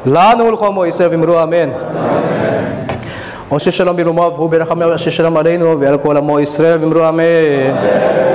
lanu ulchon amo Yisrael vimru amen. Oshe shalom birumav hu be'rachamim oshe shalom aleinu ve'al kol amo Yisrael vimru amen.